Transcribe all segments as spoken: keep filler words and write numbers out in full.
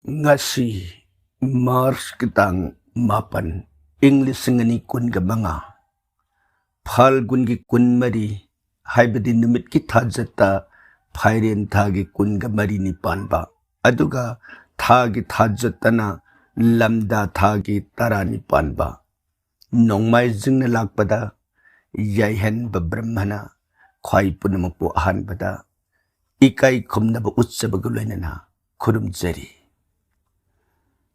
ꯉꯁꯤ ꯃꯥꯔꯆꯀꯤ ꯇꯥꯡ ꯃꯥꯄꯟ, ꯏꯪ ꯂꯤꯁꯤꯡ ꯑꯅꯤ ꯀꯨꯟꯒ ꯃꯉꯥ, ꯐꯥꯜꯒꯨꯟꯒꯤ ꯀꯨꯟꯃꯔꯤ, ꯍꯥꯏꯕꯗꯤ ꯅꯨꯃꯤꯠꯀꯤ ꯊꯥꯖꯠꯇ ꯐꯥꯏꯔꯦꯟ ꯊꯥꯒꯤ ꯀꯨꯟꯒ ꯃꯔꯤꯅꯤ ꯄꯥꯟꯕ, ꯑꯗꯨꯒ ꯊꯥꯒꯤ ꯊꯥꯖꯠꯇꯅ ꯂꯝꯗꯥ ꯊꯥꯒꯤ ꯇꯔꯥꯅꯤ ꯄꯥꯟꯕ꯫ ꯅꯣꯡꯃꯥꯏꯖꯤꯡꯅ ꯂꯥꯛꯄꯗ ꯌꯥꯏꯍꯟꯕ ꯕ꯭ꯔꯍ꯭ꯃꯅ ꯈ꯭ꯋꯥꯏ ꯄꯨꯝꯅꯃꯛꯄꯨ ꯑꯍꯥꯟꯕꯗ ꯏꯀꯥꯏ ꯈꯨꯝꯅꯕ ꯎꯠꯆꯕꯒ ꯂꯣꯏꯅꯅ ꯈꯨꯔꯨꯝꯖꯔꯤ꯫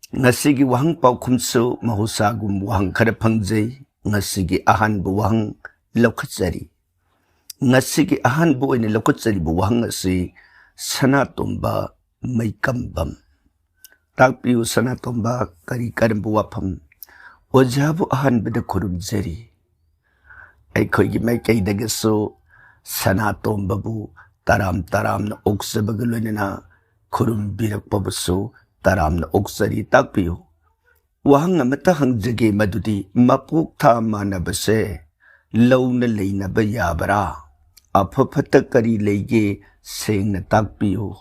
ꯉꯁꯤꯒꯤ ꯋꯥꯍꯪ ꯄꯥꯎꯈꯨꯝꯁꯨ ꯃꯍꯧꯁꯥꯒꯨꯝ ꯋꯥꯍꯪ ꯈꯔ ꯐꯪꯖꯩ꯫ ꯉꯁꯤꯒꯤ ꯑꯍꯥꯟꯕ ꯋꯥꯍꯪ ꯂꯧꯈꯠꯆꯔꯤ꯫ ꯉꯁꯤꯒꯤ ꯑꯍꯥꯟꯕ ꯑꯣꯏꯅ ꯂꯧꯈꯠꯆꯔꯤꯕ ꯋꯥꯍꯪ ꯑꯁꯤ ꯁꯅꯥꯇꯣꯝꯕ ꯃꯩꯀꯝꯕꯝ꯫ ꯇꯥꯛꯄꯤꯌꯨ ꯁꯅꯥꯇꯣꯝꯕ, ꯀꯔꯤ ꯀꯔꯝꯕ ꯋꯥꯐꯝ? ꯑꯣꯖꯥꯕꯨ ꯑꯍꯥꯟꯕꯗ ꯈꯨꯔꯨꯝꯖꯔꯤ꯫ ꯑꯩꯈꯣꯏꯒꯤ ꯃꯥꯏꯀꯩꯗꯒꯤꯁꯨ ꯁꯅꯥꯇꯣꯝꯕꯕꯨ ꯇꯔꯥꯝ ꯇꯔꯥꯝꯅ ꯑꯣꯛꯆꯕꯒ ꯂꯣꯏꯅꯅ ꯈꯨꯔꯨꯝꯕꯤꯔꯛꯄꯕꯨꯁꯨ ꯇꯔꯥꯝꯅ ꯑꯣꯛꯆꯔꯤ꯫ ꯇꯥꯛꯄꯤꯌꯨ꯫ ꯋꯥꯍꯪ ꯑꯃꯇ ꯍꯪꯖꯒꯦ, ꯃꯗꯨꯗꯤ ꯃꯄꯣꯛ ꯊꯥ ꯃꯥꯟꯅꯕꯁꯦ ꯂꯧꯅ ꯂꯩꯅꯕ ꯌꯥꯕ꯭ꯔꯥ? ꯑꯐ ꯐꯠꯇ ꯀꯔꯤ ꯂꯩꯒꯦ? ꯁꯦꯡꯅ ꯇꯥꯛꯄꯤꯌꯨ꯫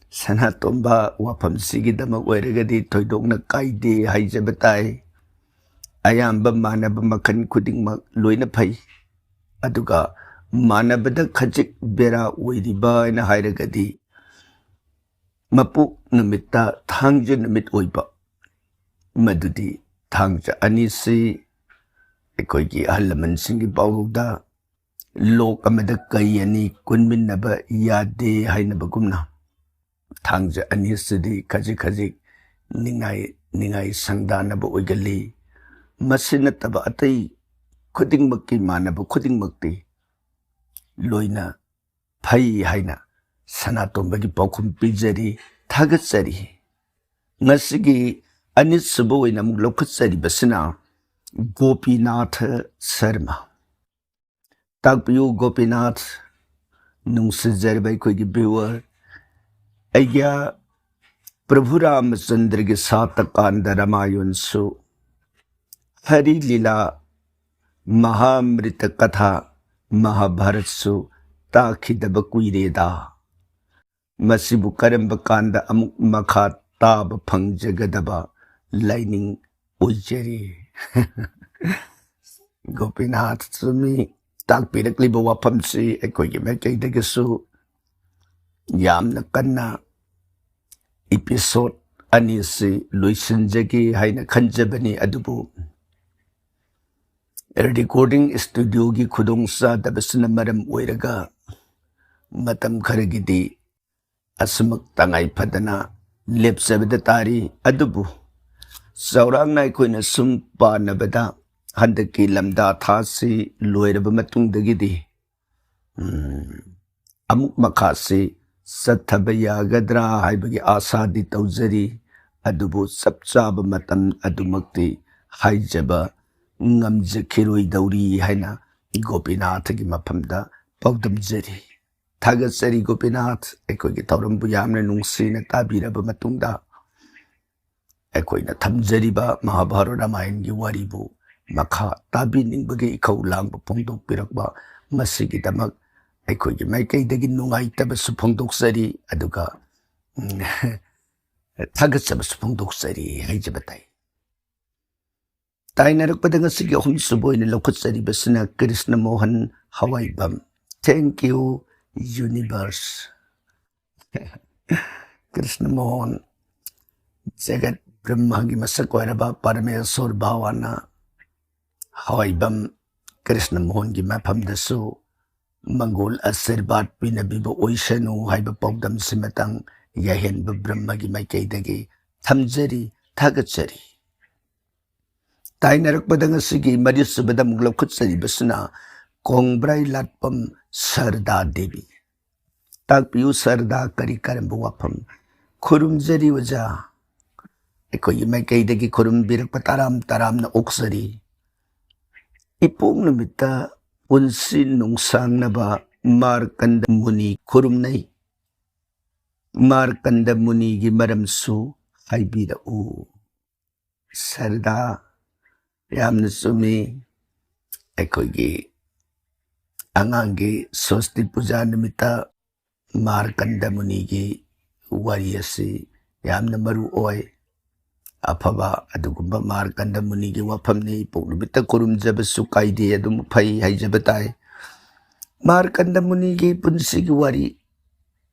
ꯁꯅꯥꯇꯣꯝꯕ, ꯋꯥꯐꯝꯁꯤꯒꯤꯗꯃꯛ ꯑꯣꯏꯔꯒꯗꯤ ꯊꯣꯏꯗꯣꯛꯅ ꯀꯥꯏꯗꯦ ꯍꯥꯏꯖꯕ ꯇꯥꯏ꯫ ꯑꯌꯥꯝꯕ ꯃꯥꯟꯅꯕ ꯃꯈꯜ ꯈꯨꯗꯤꯡꯃꯛ ꯂꯣꯏꯅ ꯐꯩ꯫ ꯑꯗꯨꯒ ꯃꯥꯟꯅꯕꯗ ꯈꯖꯤꯛ ꯕꯦꯔꯥ ꯑꯣꯏꯔꯤꯕ ꯍꯥꯏꯅ ꯍꯥꯏꯔꯒꯗꯤ ꯃꯄꯣꯛ ꯅꯨꯃꯤꯠꯇ ꯊꯥꯡꯖ ꯅꯨꯃꯤꯠ ꯑꯣꯏꯕ, ꯃꯗꯨꯗꯤ ꯊꯥꯡꯖ ꯑꯅꯤꯁꯤ ꯑꯩꯈꯣꯏꯒꯤ ꯑꯍꯜ ꯂꯃꯟꯁꯤꯡꯒꯤ ꯄꯥꯎꯔꯧꯗ ꯂꯣꯛ ꯑꯃꯗ ꯀꯩ ꯑꯅꯤ ꯀꯨꯟꯃꯤꯟꯅꯕ ꯌꯥꯗꯦ ꯍꯥꯏꯅꯕꯒꯨꯝꯅ, ꯊꯥꯡꯖ ꯑꯅꯤꯁꯤꯗꯤ ꯈꯖꯤꯛ ꯈꯖꯤꯛ ꯅꯤꯡꯉꯥꯏ ꯅꯤꯡꯉꯥꯏ ꯁꯪꯗꯥꯅꯕ ꯑꯣꯏꯒꯜꯂꯤ꯫ ꯃꯁꯤ ꯅꯠꯇꯕ ꯑꯇꯩ ꯈꯨꯗꯤꯡꯃꯛꯀꯤ ꯃꯥꯟꯅꯕ ꯈꯨꯗꯤꯡꯃꯛꯇꯤ ꯂꯣꯏꯅ ꯐꯩ ꯍꯥꯏꯅ ꯁꯅꯥꯇꯣꯝꯕꯒꯤ ꯄꯥꯎꯈꯨꯝ ꯄꯤꯖꯔꯤ, ꯊꯥꯒꯠꯆꯔꯤ꯫ ꯉꯁꯤꯒꯤ ꯑꯅꯤꯁꯨꯕ ꯑꯣꯏꯅ ꯑꯃꯨꯛ ꯂꯧꯈꯠꯆꯔꯤꯕꯁꯤꯅ ꯒꯣꯄꯤꯅꯥꯊ ꯁꯔꯃ꯫ ꯇꯥꯛꯄꯤꯌꯨ ꯒꯣꯄꯤꯅꯥꯊ꯫ ꯅꯨꯡꯁꯤꯖꯔꯕ ꯑꯩꯈꯣꯏꯒꯤ viewer, ꯑꯩꯒ ꯄ꯭ꯔꯚꯨ ꯔꯥꯃꯆꯟꯗ꯭ꯔꯒꯤ ꯁꯥꯇꯀꯥꯟꯗ ꯔꯥꯃꯥꯌꯟꯁꯨ, ꯍꯔꯤ ꯂꯤꯂꯥ, ꯃꯍꯥꯃ꯭ꯔꯤꯇ ꯀꯊꯥ, ꯃꯍꯥꯚꯥꯔꯠꯁꯨ ꯇꯥꯈꯤꯗꯕ ꯀꯨꯏꯔꯦꯗ꯫ ꯃꯁꯤꯕꯨ ꯀꯔꯝꯕ ꯀꯥꯟꯗ ꯑꯃꯨꯛ ꯃꯈꯥ ꯇꯥꯕ ꯐꯪꯖꯒꯗꯕ ꯂꯥꯏꯅꯤꯡ ꯑꯣꯏꯖꯔꯤ꯫ ꯒꯣꯄꯤꯅꯥꯊ ꯁ꯭ꯋꯥꯃꯤ ꯇꯥꯛꯄꯤꯔꯛꯂꯤꯕ ꯋꯥꯐꯝꯁꯤ ꯑꯩꯈꯣꯏꯒꯤ ꯃꯥꯏꯀꯩꯗꯒꯤꯁꯨ ꯌꯥꯝꯅ ꯀꯟꯅ episode ꯑꯅꯤꯁꯤ ꯂꯣꯏꯁꯤꯟꯖꯒꯦ ꯍꯥꯏꯅ ꯈꯟꯖꯕꯅꯤ꯫ ꯑꯗꯨꯕꯨ recording studio ꯒꯤ ꯈꯨꯗꯣꯡꯆꯥꯗꯕꯁꯤꯅ ꯃꯔꯝ ꯑꯣꯏꯔꯒ ꯃꯇꯝ ꯈꯔꯒꯤꯗꯤ ꯑꯁꯨꯃꯛ ꯇꯉꯥꯏ ꯐꯗꯅ ꯂꯦꯞꯆꯕꯗ ꯇꯥꯔꯤ꯫ ꯑꯗꯨꯕꯨ ꯆꯥꯎꯔꯥꯛꯅ ꯑꯩꯈꯣꯏꯅ ꯁꯨꯝ ꯄꯥꯅꯕꯗ, ꯍꯟꯗꯛꯀꯤ ꯂꯝꯗꯥ ꯊꯥꯁꯤ ꯂꯣꯏꯔꯕ ꯃꯇꯨꯡꯗꯒꯤꯗꯤ, ꯎꯝ, ꯑꯃꯨꯛ ꯃꯈꯥꯁꯤ ꯆꯠꯊꯕ ꯌꯥꯒꯗ꯭ꯔꯥ ꯍꯥꯏꯕꯒꯤ ꯑꯥꯁꯥꯗꯤ ꯇꯧꯖꯔꯤ꯫ ꯑꯗꯨꯕꯨ ꯆꯞ ꯆꯥꯕ ꯃꯇꯝ ꯑꯗꯨꯃꯛꯇꯤ ꯍꯥꯏꯖꯕ ꯉꯝꯖꯈꯤꯔꯣꯏꯗꯧꯔꯤ ꯍꯥꯏꯅ ꯒꯣꯄꯤꯅꯥꯊꯒꯤ ꯃꯐꯝꯗ ꯄꯥꯎꯗꯝꯖꯔꯤ꯫ ꯊꯥꯒꯠꯆꯔꯤ ꯒꯣꯄꯤꯅꯥꯊ, ꯑꯩꯈꯣꯏꯒꯤ ꯊꯧꯔꯝꯕꯨ ꯌꯥꯝꯅ ꯅꯨꯡꯁꯤꯅ ꯇꯥꯕꯤꯔꯕ ꯃꯇꯨꯡꯗ꯫ ꯑꯩꯈꯣꯏꯅ ꯊꯝꯖꯔꯤꯕ ꯃꯍꯥꯚꯥꯔꯠ ꯔꯥꯃꯥꯌꯟꯒꯤ ꯋꯥꯔꯤꯕꯨ ꯃꯈꯥ ꯇꯥꯕꯤꯅꯤꯡꯕꯒꯤ ꯏꯈꯧ ꯂꯥꯡꯕ ꯐꯣꯡꯗꯣꯛꯄꯤꯔꯛꯄ, ꯃꯁꯤꯒꯤꯗꯃꯛ ꯑꯩꯈꯣꯏꯒꯤ ꯃꯥꯏꯀꯩꯗꯒꯤ ꯅꯨꯡꯉꯥꯏꯇꯕꯁꯨ ꯐꯣꯡꯗꯣꯛꯆꯔꯤ, ꯑꯗꯨꯒ, ꯎꯝ, ꯊꯥꯒꯠꯆꯕꯁꯨ ꯐꯣꯡꯗꯣꯛꯆꯔꯤ ꯍꯥꯏꯖꯕ ꯇꯥꯏ꯫ ꯇꯥꯏꯅꯔꯛꯄꯗ ꯉꯁꯤꯒꯤ ꯑꯍꯨꯝꯁꯨꯕ ꯑꯣꯏꯅ ꯂꯧꯈꯠꯆꯔꯤꯕꯁꯤꯅ Krishna Mohan ꯍꯋꯥꯏꯕꯝ꯫ Thank you, universe꯫ Krishna Mohan, ꯖꯒꯠ ꯕ꯭ꯔꯍ꯭ꯃꯒꯤ ꯃꯁꯛ ꯑꯣꯏꯔꯕ ꯄꯔꯃꯦꯁꯣꯔ ꯚꯥꯋꯥꯅ ꯍꯋꯥꯏꯕꯝ ꯀ꯭ꯔꯤꯁꯅ ꯃꯣꯍꯟꯒꯤ ꯃꯐꯝꯗꯁꯨ ꯃꯪꯒꯣꯜ ꯑꯁꯤꯔꯕꯥꯗ ꯄꯤꯅꯕꯤꯕ ꯑꯣꯏꯁꯅꯨ ꯍꯥꯏꯕ ꯄꯥꯎꯗꯝꯁꯤꯃꯇꯪ ꯌꯥꯍꯦꯟꯕ ꯕ꯭ꯔꯍ꯭ꯃꯒꯤ ꯃꯥꯏꯀꯩꯗꯒꯤ ꯊꯝꯖꯔꯤ, ꯊꯥꯒꯠꯆꯔꯤ꯫ ꯇꯥꯏꯅꯔꯛꯄꯗ ꯉꯁꯤꯒꯤ ꯃꯔꯤꯁꯨꯕꯗ ꯑꯃꯨꯛ ꯂꯧꯈꯠꯆꯔꯤꯕꯁꯤꯅ ꯀꯣꯡꯕ꯭ꯔꯥꯏ ꯂꯥꯠꯄꯝ ꯁꯔꯗꯥ ꯗꯦꯕꯤ꯫ ꯇꯥꯛꯄꯤꯌꯨ ꯁꯔꯗꯥ, ꯀꯔꯤ ꯀꯔꯝꯕ ꯋꯥꯐꯝ? ꯈꯨꯔꯨꯝꯖꯔꯤ ꯑꯣꯖꯥ꯫ ꯑꯩꯈꯣꯏꯒꯤ ꯃꯥꯏꯀꯩꯗꯒꯤ ꯈꯨꯔꯨꯝꯕꯤꯔꯛꯄ ꯇꯔꯥꯝ ꯇꯔꯥꯝꯅ ꯑꯣꯛꯆꯔꯤ꯫ ꯏꯄꯣꯛ ꯅꯨꯃꯤꯠꯇ ꯄꯨꯟꯁꯤ ꯅꯨꯡꯁꯥꯡꯅꯕ ꯃꯥꯔꯀꯟꯗ ꯃꯨꯅꯤ ꯈꯨꯔꯨꯝꯅꯩ꯫ ꯃꯥꯔꯀꯟꯗ ꯃꯨꯅꯤꯒꯤ ꯃꯔꯝꯁꯨ ꯍꯥꯏꯕꯤꯔꯛꯎ꯫ ꯁꯔꯗꯥ, ꯌꯥꯝꯅ ꯆꯨꯝꯃꯤ꯫ ꯑꯩꯈꯣꯏꯒꯤ ꯑꯉꯥꯡꯒꯤ ꯁ꯭ꯋꯁꯇꯤ ꯄꯨꯖꯥ ꯅꯨꯃꯤꯠꯇ ꯃꯥꯔꯀꯟꯗ ꯃꯨꯅꯤꯒꯤ ꯋꯥꯔꯤ ꯑꯁꯤ ꯌꯥꯝꯅ ꯃꯔꯨ ꯑꯣꯏ꯫ ꯑꯐꯕ ꯑꯗꯨꯒꯨꯝꯕ ꯃꯥꯔꯀꯟꯗ ꯃꯨꯅꯤꯒꯤ ꯋꯥꯐꯝꯅꯤ꯫ ꯏꯄꯣꯛ ꯅꯨꯃꯤꯠꯇ ꯈꯨꯔꯨꯝꯖꯕꯁꯨ ꯀꯥꯏꯗꯦ, ꯑꯗꯨꯝ ꯐꯩ ꯍꯥꯏꯖꯕ ꯇꯥꯏ꯫ ꯃꯥꯔꯀꯟꯗ ꯃꯨꯅꯤꯒꯤ ꯄꯨꯟꯁꯤꯒꯤ ꯋꯥꯔꯤ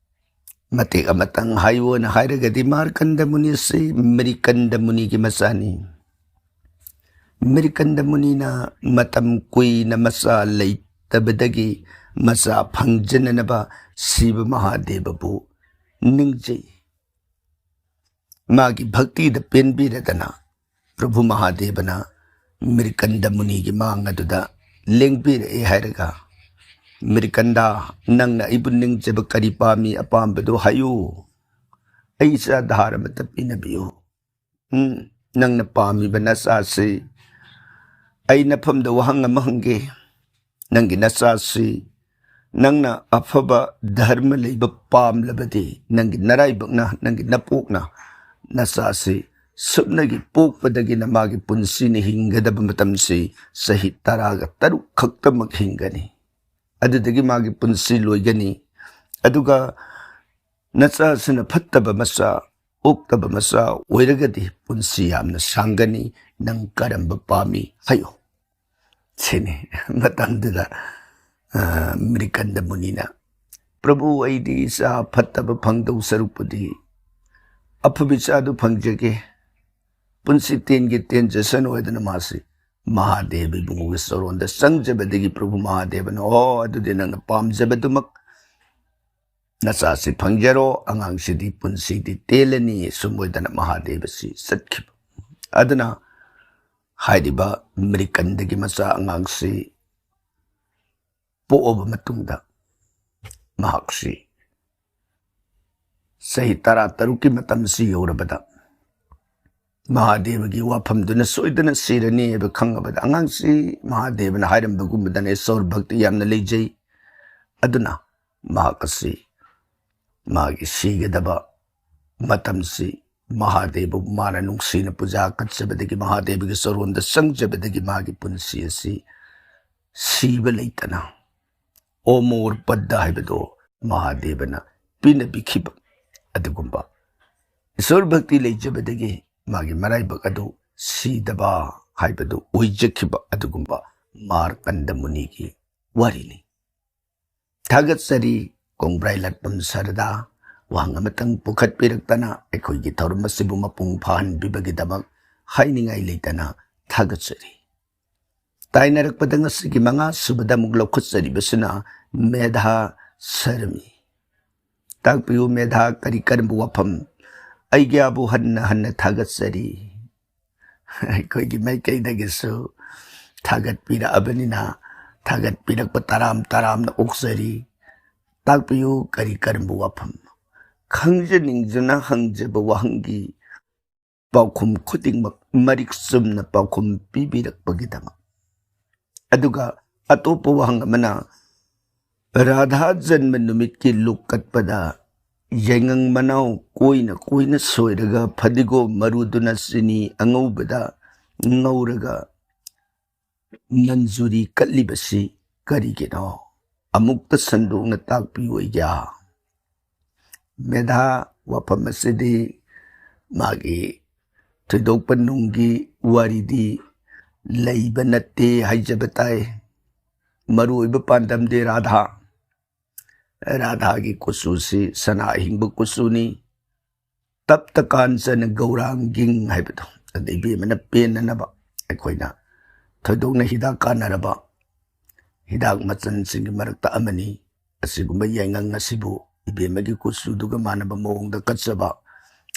ꯃꯇꯦꯛ ꯑꯃꯇꯪ ꯍꯥꯏꯌꯣꯅ ꯍꯥꯏꯔꯒꯗꯤ, ꯃꯥꯔꯀꯟꯗ ꯃꯨꯅꯤꯁꯤ ꯃ꯭ꯔꯤꯀꯟꯗ ꯃꯨꯅꯤꯒꯤ ꯃꯆꯥꯅꯤ꯫ ꯃ꯭ꯔꯤꯀꯟꯗ ꯃꯨꯅꯤꯅ ꯃꯇꯝ ꯀꯨꯏꯅ ꯃꯆꯥ ꯂꯩꯇꯕꯗꯒꯤ ꯃꯆꯥ ꯐꯪꯖꯅꯅꯕ ꯁꯤꯕ ꯃꯍꯥꯗꯦꯕꯕꯨ ꯅꯤꯡꯖꯩ꯫ ꯃꯥꯒꯤ ꯚꯛꯇꯤꯗ ꯄꯦꯟꯕꯤꯔꯗꯅ ꯄ꯭ꯔꯚꯨ ꯃꯍꯥꯗꯦꯕꯅ ꯃ꯭ꯔꯤꯀꯟꯗ ꯃꯨꯅꯤꯒꯤ ꯃꯥꯡ ꯑꯗꯨꯗ ꯂꯦꯡꯕꯤꯔꯛꯑꯦ ꯍꯥꯏꯔꯒ, "ꯃ꯭ꯔꯤꯀꯟꯗ, ꯅꯪꯅ ꯑꯩꯕꯨ ꯅꯤꯡꯖꯕ ꯀꯔꯤ ꯄꯥꯝꯃꯤ? ꯑꯄꯥꯝꯕꯗꯨ ꯍꯥꯏꯌꯨ꯫ ꯑꯩ ꯏꯆꯥ ꯙꯥꯔ ꯑꯃꯠꯇ ꯄꯤꯅꯕꯤꯌꯨ꯫ ꯎꯝ, ꯅꯪꯅ ꯄꯥꯝꯃꯤꯕ ꯅꯆꯥꯁꯤ, ꯑꯩ ꯅꯐꯝꯗ ꯋꯥꯍꯪ ꯑꯃ ꯍꯪꯒꯦ꯫ ꯅꯪꯒꯤ ꯅꯆꯥꯁꯤ, ꯅꯪꯅ ꯑꯐꯕ ꯙꯔꯃ ꯂꯩꯕ ꯄꯥꯝꯂꯕꯗꯤ, ꯅꯪꯒꯤ ꯅꯔꯥꯏꯕꯛꯅ, ꯅꯪꯒꯤ ꯅꯄꯣꯛꯅ ꯅꯆꯥꯁꯤ ꯁꯨꯞꯅꯒꯤ ꯄꯣꯛꯄꯗꯒꯤꯅ ꯃꯥꯒꯤ ꯄꯨꯟꯁꯤꯅ ꯍꯤꯡꯒꯗꯕ ꯃꯇꯝꯁꯤ ꯆꯍꯤ ꯇꯔꯥꯒ ꯇꯔꯨꯛ ꯈꯛꯇꯃꯛ ꯍꯤꯡꯒꯅꯤ꯫ ꯑꯗꯨꯗꯒꯤ ꯃꯥꯒꯤ ꯄꯨꯟꯁꯤ ꯂꯣꯏꯒꯅꯤ꯫ ꯑꯗꯨꯒ ꯅꯆꯥꯁꯤꯅ ꯐꯠꯇꯕ ꯃꯆꯥ, ꯑꯣꯛꯇꯕ ꯃꯆꯥ ꯑꯣꯏꯔꯒꯗꯤ ꯄꯨꯟꯁꯤ ꯌꯥꯝꯅ ꯁꯥꯡꯒꯅꯤ꯫ ꯅꯪ ꯀꯔꯝꯕ ꯄꯥꯝꯃꯤ? ꯍꯥꯏꯌꯨ꯫" ꯁꯤꯅꯤ꯫ ꯃꯇꯝꯗꯨꯗ, ꯑ, ꯃ꯭ꯔꯤꯀꯟꯗ ꯃꯨꯅꯤꯅ, "ꯄ꯭ꯔꯚꯨ, ꯑꯩꯗꯤ ꯏꯆꯥ ꯐꯠꯇꯕ ꯐꯪꯗꯧ ꯁꯔꯨꯛꯄꯨꯗꯤ ꯑꯐꯕ ꯏꯆꯥꯗꯨ ꯐꯪꯖꯒꯦ꯫ ꯄꯨꯟꯁꯤ ꯇꯦꯟꯒꯦ ꯇꯦꯟꯖꯁꯅꯨ" ꯍꯥꯏꯗꯅ ꯃꯥꯁꯤ ꯃꯍꯥꯗꯦꯕ ꯏꯕꯨꯡꯉꯣꯒꯤ ꯆꯔꯣꯟꯗ ꯆꯪꯖꯕꯗꯒꯤ ꯄ꯭ꯔꯚꯨ ꯃꯍꯥꯗꯦꯕꯅ, "ꯑꯣ, ꯑꯗꯨꯗꯤ ꯅꯪꯅ ꯄꯥꯝꯖꯕꯗꯨꯃꯛ ꯅꯆꯥꯁꯤ ꯐꯪꯖꯔꯣ, ꯑꯉꯥꯡꯁꯤꯗꯤ ꯄꯨꯟꯁꯤꯗꯤ ꯇꯦꯜꯂꯅꯤ", ꯁꯨꯝ ꯑꯣꯏꯗꯅ ꯃꯍꯥꯗꯦꯕꯁꯤ ꯆꯠꯈꯤꯕ꯫ ꯑꯗꯨꯅ ꯍꯥꯏꯔꯤꯕ ꯃ꯭ꯔꯤꯀꯟꯗꯒꯤ ꯃꯆꯥ ꯑꯉꯥꯡꯁꯤ ꯄꯣꯛꯑꯕ ꯃꯇꯨꯡꯗ ꯃꯍꯥꯛꯁꯤ ꯆꯍꯤ ꯇꯔꯥ ꯇꯔꯨꯛꯀꯤ ꯃꯇꯝꯁꯤ ꯌꯧꯔꯕꯗ ꯃꯍꯥꯗꯦꯕꯒꯤ ꯋꯥꯐꯝꯗꯨꯅ ꯁꯣꯏꯗꯅ ꯁꯤꯔꯅꯤ ꯍꯥꯏꯕ ꯈꯪꯉꯕꯗ, ꯑꯉꯥꯡꯁꯤ ꯃꯍꯥꯗꯦꯕꯅ ꯍꯥꯏꯔꯝꯕꯒꯨꯝꯕꯗꯅ ꯏꯁꯣꯔ ꯚꯛꯇꯤ ꯌꯥꯝꯅ ꯂꯩꯖꯩ꯫ ꯑꯗꯨꯅ ꯃꯍꯥꯛ ꯑꯁꯤ ꯃꯥꯒꯤ ꯁꯤꯒꯗꯕ ꯃꯇꯝꯁꯤ ꯃꯍꯥꯗꯦꯕ ꯃꯥꯅ ꯅꯨꯡꯁꯤꯅ ꯄꯨꯖꯥ ꯀꯠꯆꯕꯗꯒꯤ, ꯃꯍꯥꯗꯦꯕꯒꯤ ꯆꯔꯣꯟꯗ ꯆꯪꯖꯕꯗꯒꯤ ꯃꯥꯒꯤ ꯄꯨꯟꯁꯤ ꯑꯁꯤ ꯁꯤꯕ ꯂꯩꯇꯅ ꯑꯣꯃꯣꯔ ꯄꯗ ꯍꯥꯏꯕꯗꯣ ꯃꯍꯥꯗꯦꯕꯅ ꯄꯤꯅꯕꯤꯈꯤꯕ ꯑꯗꯨꯒꯨꯝꯕ ꯏꯁꯣꯔ ꯚꯛꯇꯤ ꯂꯩꯖꯕꯗꯒꯤ ꯃꯥꯒꯤ ꯃꯔꯥꯏꯕꯛ ꯑꯗꯨ ꯁꯤꯗꯕ ꯍꯥꯏꯕꯗꯨ ꯑꯣꯏꯖꯈꯤꯕ ꯑꯗꯨꯒꯨꯝꯕ ꯃꯥꯔꯀꯟꯗ ꯃꯨꯅꯤꯒꯤ ꯋꯥꯔꯤꯅꯤ꯫ ꯊꯥꯒꯠꯆꯔꯤ ꯀꯣꯡꯕ꯭ꯔꯥꯏ ꯂꯥꯠꯄꯝ ꯁꯔꯗꯥ, ꯋꯥꯍꯪ ꯑꯃꯇꯪ ꯄꯨꯈꯠꯄꯤꯔꯛꯇꯅ ꯑꯩꯈꯣꯏꯒꯤ ꯊꯧꯔꯝ ꯑꯁꯤꯕꯨ ꯃꯄꯨꯡ ꯐꯥꯍꯟꯕꯤꯕꯒꯤꯗꯃꯛ ꯍꯥꯏꯅꯤꯡꯉꯥꯏ ꯂꯩꯇꯅ ꯊꯥꯒꯠꯆꯔꯤ꯫ ꯇꯥꯏꯅꯔꯛꯄꯗ ꯉꯁꯤꯒꯤ ꯃꯉꯥ ꯁꯨꯕꯗ ꯑꯃꯨꯛ ꯂꯧꯈꯠꯆꯔꯤꯕꯁꯤꯅ ꯃꯦꯙꯥ ꯁꯔꯃꯤ꯫ ꯇꯥꯛꯄꯤꯌꯨ ꯃꯦꯙꯥ, ꯀꯔꯤ ꯀꯔꯝꯕ ꯋꯥꯐꯝ? ꯑꯩꯒꯤꯕꯨ ꯍꯟꯅ ꯍꯟꯅ ꯊꯥꯒꯠꯆꯔꯤ꯫ ꯑꯩꯈꯣꯏꯒꯤ ꯃꯥꯏꯀꯩꯗꯒꯤꯁꯨ ꯊꯥꯒꯠꯄꯤꯔꯛꯑꯕꯅꯤꯅ ꯊꯥꯒꯠꯄꯤꯔꯛꯄ ꯇꯔꯥꯝ ꯇꯔꯥꯝꯅ ꯑꯣꯛꯆꯔꯤ꯫ ꯇꯥꯛꯄꯤꯌꯨ ꯀꯔꯤ ꯀꯔꯝꯕ ꯋꯥꯐꯝ? ꯈꯪꯖꯅꯤꯡꯖꯅ ꯍꯪꯖꯕ ꯋꯥꯍꯪꯒꯤ ꯄꯥꯎꯈꯨꯝ ꯈꯨꯗꯤꯡꯃꯛ ꯃꯔꯤꯛ ꯆꯨꯝꯅ ꯄꯥꯎꯈꯨꯝ ꯄꯤꯕꯤꯔꯛꯄꯒꯤꯗꯃꯛ꯫ ꯑꯗꯨꯒ ꯑꯇꯣꯞꯄ ꯋꯥꯍꯪ ꯑꯃꯅ, ꯔꯥꯙꯥ ꯖꯟꯃ ꯅꯨꯃꯤꯠꯀꯤ ꯂꯨꯛ ꯀꯠꯄꯗ ꯌꯥꯏꯉꯪ ꯃꯅꯥꯎ ꯀꯣꯏꯅ ꯀꯣꯏꯅ ꯁꯣꯏꯔꯒ ꯐꯗꯤꯒꯣꯝ ꯃꯔꯨꯗꯨꯅ ꯆꯤꯅꯤ ꯑꯉꯧꯕꯗ ꯉꯧꯔꯒ ꯃꯟꯖꯨꯔꯤ ꯀꯠꯂꯤꯕꯁꯤ ꯀꯔꯤꯒꯤꯅꯣ? ꯑꯃꯨꯛꯇ ꯁꯟꯗꯣꯛꯅ ꯇꯥꯛꯄꯤꯌꯨ ꯑꯩꯒꯤ꯫ ꯃꯦꯙꯥ, ꯋꯥꯐꯝ ꯑꯁꯤꯗꯤ ꯃꯥꯒꯤ ꯊꯣꯏꯗꯣꯛꯄ ꯅꯨꯡꯒꯤ ꯋꯥꯔꯤꯗꯤ ꯂꯩꯕ ꯅꯠꯇꯦ ꯍꯥꯏꯖꯕ ꯇꯥꯏ꯫ ꯃꯔꯨꯑꯣꯏꯕ ꯄꯥꯟꯗꯝꯗꯤ ꯔꯥꯙꯥ꯫ ꯔꯥꯙꯥꯒꯤ ꯀꯨꯆꯨꯁꯤ ꯁꯅꯥ ꯑꯍꯤꯡꯕ ꯀꯨꯆꯨꯅꯤ꯫ ꯇꯞꯇ ꯀꯥꯟꯆꯅ ꯒꯧꯔꯥꯡꯒꯤꯡ ꯍꯥꯏꯕꯗꯣ, ꯑꯗ ꯏꯕꯦꯝꯃꯅ ꯄꯦꯟꯅꯅꯕ ꯑꯩꯈꯣꯏꯅ ꯊꯣꯏꯗꯣꯛꯅ ꯍꯤꯗꯥꯛ ꯀꯥꯟꯅꯔꯕ ꯍꯤꯗꯥꯛ ꯃꯆꯜꯁꯤꯡꯒꯤ ꯃꯔꯛꯇ ꯑꯃꯅꯤ꯫ ꯑꯁꯤꯒꯨꯝꯕ ꯌꯥꯏꯉꯪ ꯑꯁꯤꯕꯨ ꯏꯕꯦꯝꯃꯒꯤ ꯀꯨꯆꯨꯗꯨꯒ ꯃꯥꯟꯅꯕ ꯃꯑꯣꯡꯗ ꯀꯠꯆꯕ,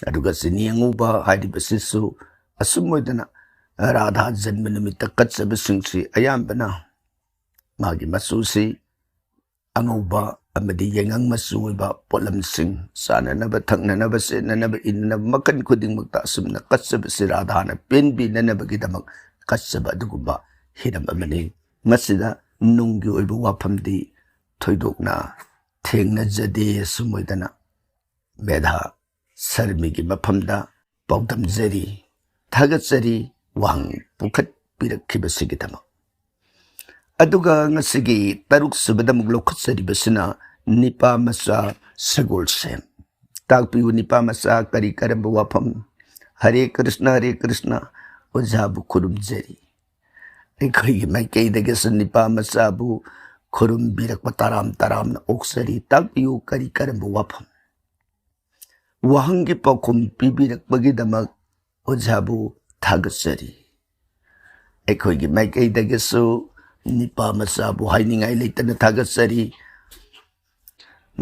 ꯑꯗꯨꯒ ꯆꯤꯅꯤ ꯑꯉꯧꯕ ꯍꯥꯏꯔꯤꯕꯁꯤꯁꯨ ꯑꯁꯨꯝ ꯑꯣꯏꯗꯅ ꯔꯥꯙꯥ ꯖꯟꯃ ꯅꯨꯃꯤꯠꯇ ꯀꯠꯆꯕꯁꯤꯡꯁꯤ ꯑꯌꯥꯝꯕꯅ ꯃꯥꯒꯤ ꯃꯆꯨꯁꯤ ꯑꯉꯧꯕ ꯑꯃꯗꯤ ꯌꯥꯏꯉꯪ ꯃꯆꯨ ꯑꯣꯏꯕ ꯄꯣꯠꯂꯝꯁꯤꯡ, ꯆꯥꯅꯅꯕ, ꯊꯛꯅꯅꯕ, ꯁꯦꯠꯅꯅꯕ, ꯏꯟꯅꯅꯕ ꯃꯈꯜ ꯈꯨꯗꯤꯡꯃꯛꯇ ꯑꯁꯨꯝꯅ ꯀꯠꯆꯕꯁꯤ ꯔꯥꯙꯥꯅ ꯄꯦꯟꯕꯤꯅꯅꯕꯒꯤꯗꯃꯛ ꯀꯠꯆꯕ ꯑꯗꯨꯒꯨꯝꯕ ꯍꯤꯔꯝ ꯑꯃꯅꯤ꯫ ꯃꯁꯤꯗ ꯅꯨꯡꯒꯤ ꯑꯣꯏꯕ ꯋꯥꯐꯝꯗꯤ ꯊꯣꯏꯗꯣꯛꯅ ꯊꯦꯡꯅꯖꯗꯦ꯫ ꯑꯁꯨꯝ ꯑꯣꯏꯗꯅ ꯃꯦꯙꯥ ꯁꯔꯃꯤꯒꯤ ꯃꯐꯝꯗ ꯄꯥꯎꯗꯝꯖꯔꯤ, ꯊꯥꯒꯠꯆꯔꯤ ꯋꯥꯍꯪ ꯄꯨꯈꯠꯄꯤꯔꯛꯈꯤꯕꯁꯤꯒꯤꯗꯃꯛ꯫ ꯑꯗꯨꯒ ꯉꯁꯤꯒꯤ ꯇꯔꯨꯛ ꯁꯨꯕꯗ ꯑꯃꯨꯛ ꯂꯧꯈꯠꯆꯔꯤꯕꯁꯤꯅ ꯅꯤꯄꯥ ꯃꯆꯥ ꯁꯒꯣꯜꯁꯦꯝ꯫ ꯇꯥꯛꯄꯤꯌꯨ ꯅꯤꯄꯥ ꯃꯆꯥ, ꯀꯔꯤ ꯀꯔꯝꯕ ꯋꯥꯐꯝ? ꯍꯔꯦ ꯀ꯭ꯔꯤꯁꯅ, ꯍꯔꯦ ꯀ꯭ꯔꯤꯁꯅ, ꯑꯣꯖꯥꯕꯨ ꯈꯨꯔꯨꯝꯖꯔꯤ꯫ ꯑꯩꯈꯣꯏꯒꯤ ꯃꯥꯏꯀꯩꯗꯒꯤꯁꯨ ꯅꯤꯄꯥ ꯃꯆꯥꯕꯨ ꯈꯨꯔꯨꯝꯕꯤꯔꯛꯄ ꯇꯔꯥꯝ ꯇꯔꯥꯝꯅ ꯑꯣꯛꯆꯔꯤ꯫ ꯇꯥꯛꯄꯤꯌꯨ ꯀꯔꯤ ꯀꯔꯝꯕ ꯋꯥꯐꯝ? ꯋꯥꯍꯪꯒꯤ ꯄꯥꯎꯈꯨꯝ ꯄꯤꯕꯤꯔꯛꯄꯒꯤꯗꯃꯛ ꯑꯣꯖꯥꯕꯨ ꯊꯥꯒꯠꯆꯔꯤ꯫ ꯑꯩꯈꯣꯏꯒꯤ ꯃꯥꯏꯀꯩꯗꯒꯤꯁꯨ ꯅꯤꯄꯥ ꯃꯆꯥꯕꯨ ꯍꯥꯏꯅꯤꯡꯉꯥꯏ ꯂꯩꯇꯅ ꯊꯥꯒꯠꯆꯔꯤ꯫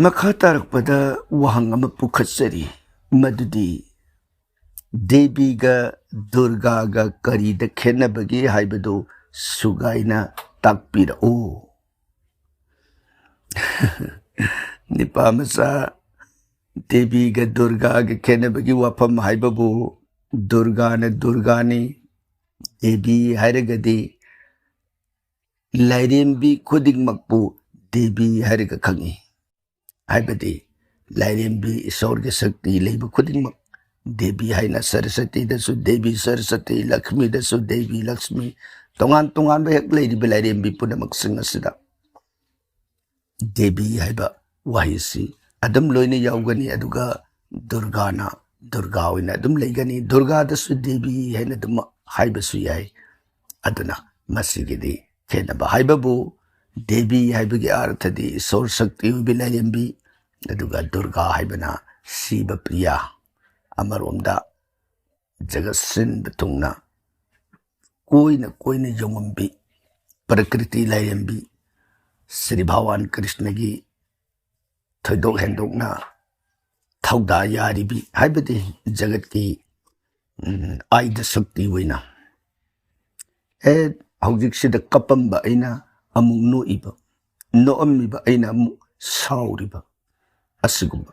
ꯃꯈꯥ ꯇꯥꯔꯛꯄꯗ ꯋꯥꯍꯪ ꯑꯃ ꯄꯨꯈꯠꯆꯔꯤ, ꯃꯗꯨꯗꯤ ꯗꯦꯕꯤꯒ ꯗꯨꯔꯒꯥꯒ ꯀꯔꯤꯗ ꯈꯦꯠꯅꯕꯒꯦ ꯍꯥꯏꯕꯗꯨ ꯁꯨꯒꯥꯏꯅ ꯇꯥꯛꯄꯤꯔꯛꯎ꯫ ꯅꯤꯄꯥ ꯃꯆꯥ, ꯗꯦꯕꯤꯒ ꯗꯨꯔꯒꯥꯒ ꯈꯦꯠꯅꯕꯒꯤ ꯋꯥꯐꯝ ꯍꯥꯏꯕꯕꯨ, ꯗꯨꯔꯒꯥꯅ ꯗꯨꯔꯒꯥꯅꯤ, ꯗꯦꯕꯤ ꯍꯥꯏꯔꯒꯗꯤ ꯂꯥꯏꯔꯦꯝꯕꯤ ꯈꯨꯗꯤꯡꯃꯛꯄꯨ ꯗꯦꯕꯤ ꯍꯥꯏꯔꯒ ꯈꯪꯏ꯫ ꯍꯥꯏꯕꯗꯤ ꯂꯥꯏꯔꯦꯝꯕꯤ ꯏꯁꯣꯔꯒꯤ ꯁꯛꯇꯤ ꯂꯩꯕ ꯈꯨꯗꯤꯡꯃꯛ ꯗꯦꯕꯤ ꯍꯥꯏꯅ, ꯁꯔꯁꯇꯤꯗꯁꯨ ꯗꯦꯕꯤ ꯁꯔꯁꯇꯤ, ꯂꯛꯁꯃꯤꯗꯁꯨ ꯗꯦꯕꯤ ꯂꯛꯁꯃꯤ, ꯇꯣꯉꯥꯟ ꯇꯣꯉꯥꯟꯕ ꯍꯦꯛ ꯂꯩꯔꯤꯕ ꯂꯥꯏꯔꯦꯝꯕꯤ ꯄꯨꯝꯅꯃꯛꯁꯤꯡ ꯑꯁꯤꯗ ꯗꯦꯕꯤ ꯍꯥꯏꯕ ꯋꯥꯍꯩꯁꯤ ꯑꯗꯨꯝ ꯂꯣꯏꯅ ꯌꯥꯎꯒꯅꯤ꯫ ꯑꯗꯨꯒ ꯗꯨꯔꯒꯥꯅ ꯗꯨꯔꯒꯥ ꯑꯣꯏꯅ ꯑꯗꯨꯝ ꯂꯩꯒꯅꯤ꯫ ꯗꯨꯔꯒꯥꯗꯁꯨ ꯗꯦꯕꯤ ꯍꯥꯏꯅ ꯑꯗꯨꯝ ꯍꯥꯏꯕꯁꯨ ꯌꯥꯏ꯫ ꯑꯗꯨꯅ ꯃꯁꯤꯒꯤꯗꯤ ꯈꯦꯠꯅꯕ ꯍꯥꯏꯕꯕꯨ, ꯗꯦꯕꯤ ꯍꯥꯏꯕꯒꯤ ꯑꯥꯔꯊꯗꯤ ꯏꯁꯣꯔ ꯁꯛꯇꯤ ꯑꯣꯏꯕꯤ ꯂꯥꯏꯔꯦꯝꯕꯤ, ꯑꯗꯨꯒ ꯗꯨꯔꯒꯥ ꯍꯥꯏꯕꯅ ꯁꯤꯕ ꯄ꯭ꯔꯤꯌꯥ꯫ ꯑꯃꯔꯣꯝꯗ ꯖꯒꯠ ꯁꯤꯟꯕ ꯊꯨꯡꯅ ꯀꯣꯏꯅ ꯀꯣꯏꯅ ꯌꯣꯡꯉꯝꯕꯤ ꯄ꯭ꯔꯀ꯭ꯔꯤꯇꯤ ꯂꯥꯏꯔꯦꯝꯕꯤ, ꯁ꯭ꯔꯤ ꯚꯒꯋꯥꯟ ꯀ꯭ꯔꯤꯁꯅꯒꯤ ꯊꯣꯏꯗꯣꯛ ꯍꯦꯟꯗꯣꯛꯅ ꯊꯧꯗꯥ ꯌꯥꯔꯤꯕꯤ, ꯍꯥꯏꯕꯗꯤ ꯖꯒꯠꯀꯤ, ꯎꯝ, ꯑꯥꯏꯗ ꯁꯛꯇꯤ ꯑꯣꯏꯅ, ꯑꯦ, ꯍꯧꯖꯤꯛꯁꯤꯗ ꯀꯞꯄꯝꯕ ꯑꯩꯅ ꯑꯃꯨꯛ ꯅꯣꯛꯏꯕ, ꯅꯣꯛꯑꯝꯃꯤꯕ ꯑꯩꯅ ꯑꯃꯨꯛ ꯁꯥꯎꯔꯤꯕ, ꯑꯁꯤꯒꯨꯝꯕ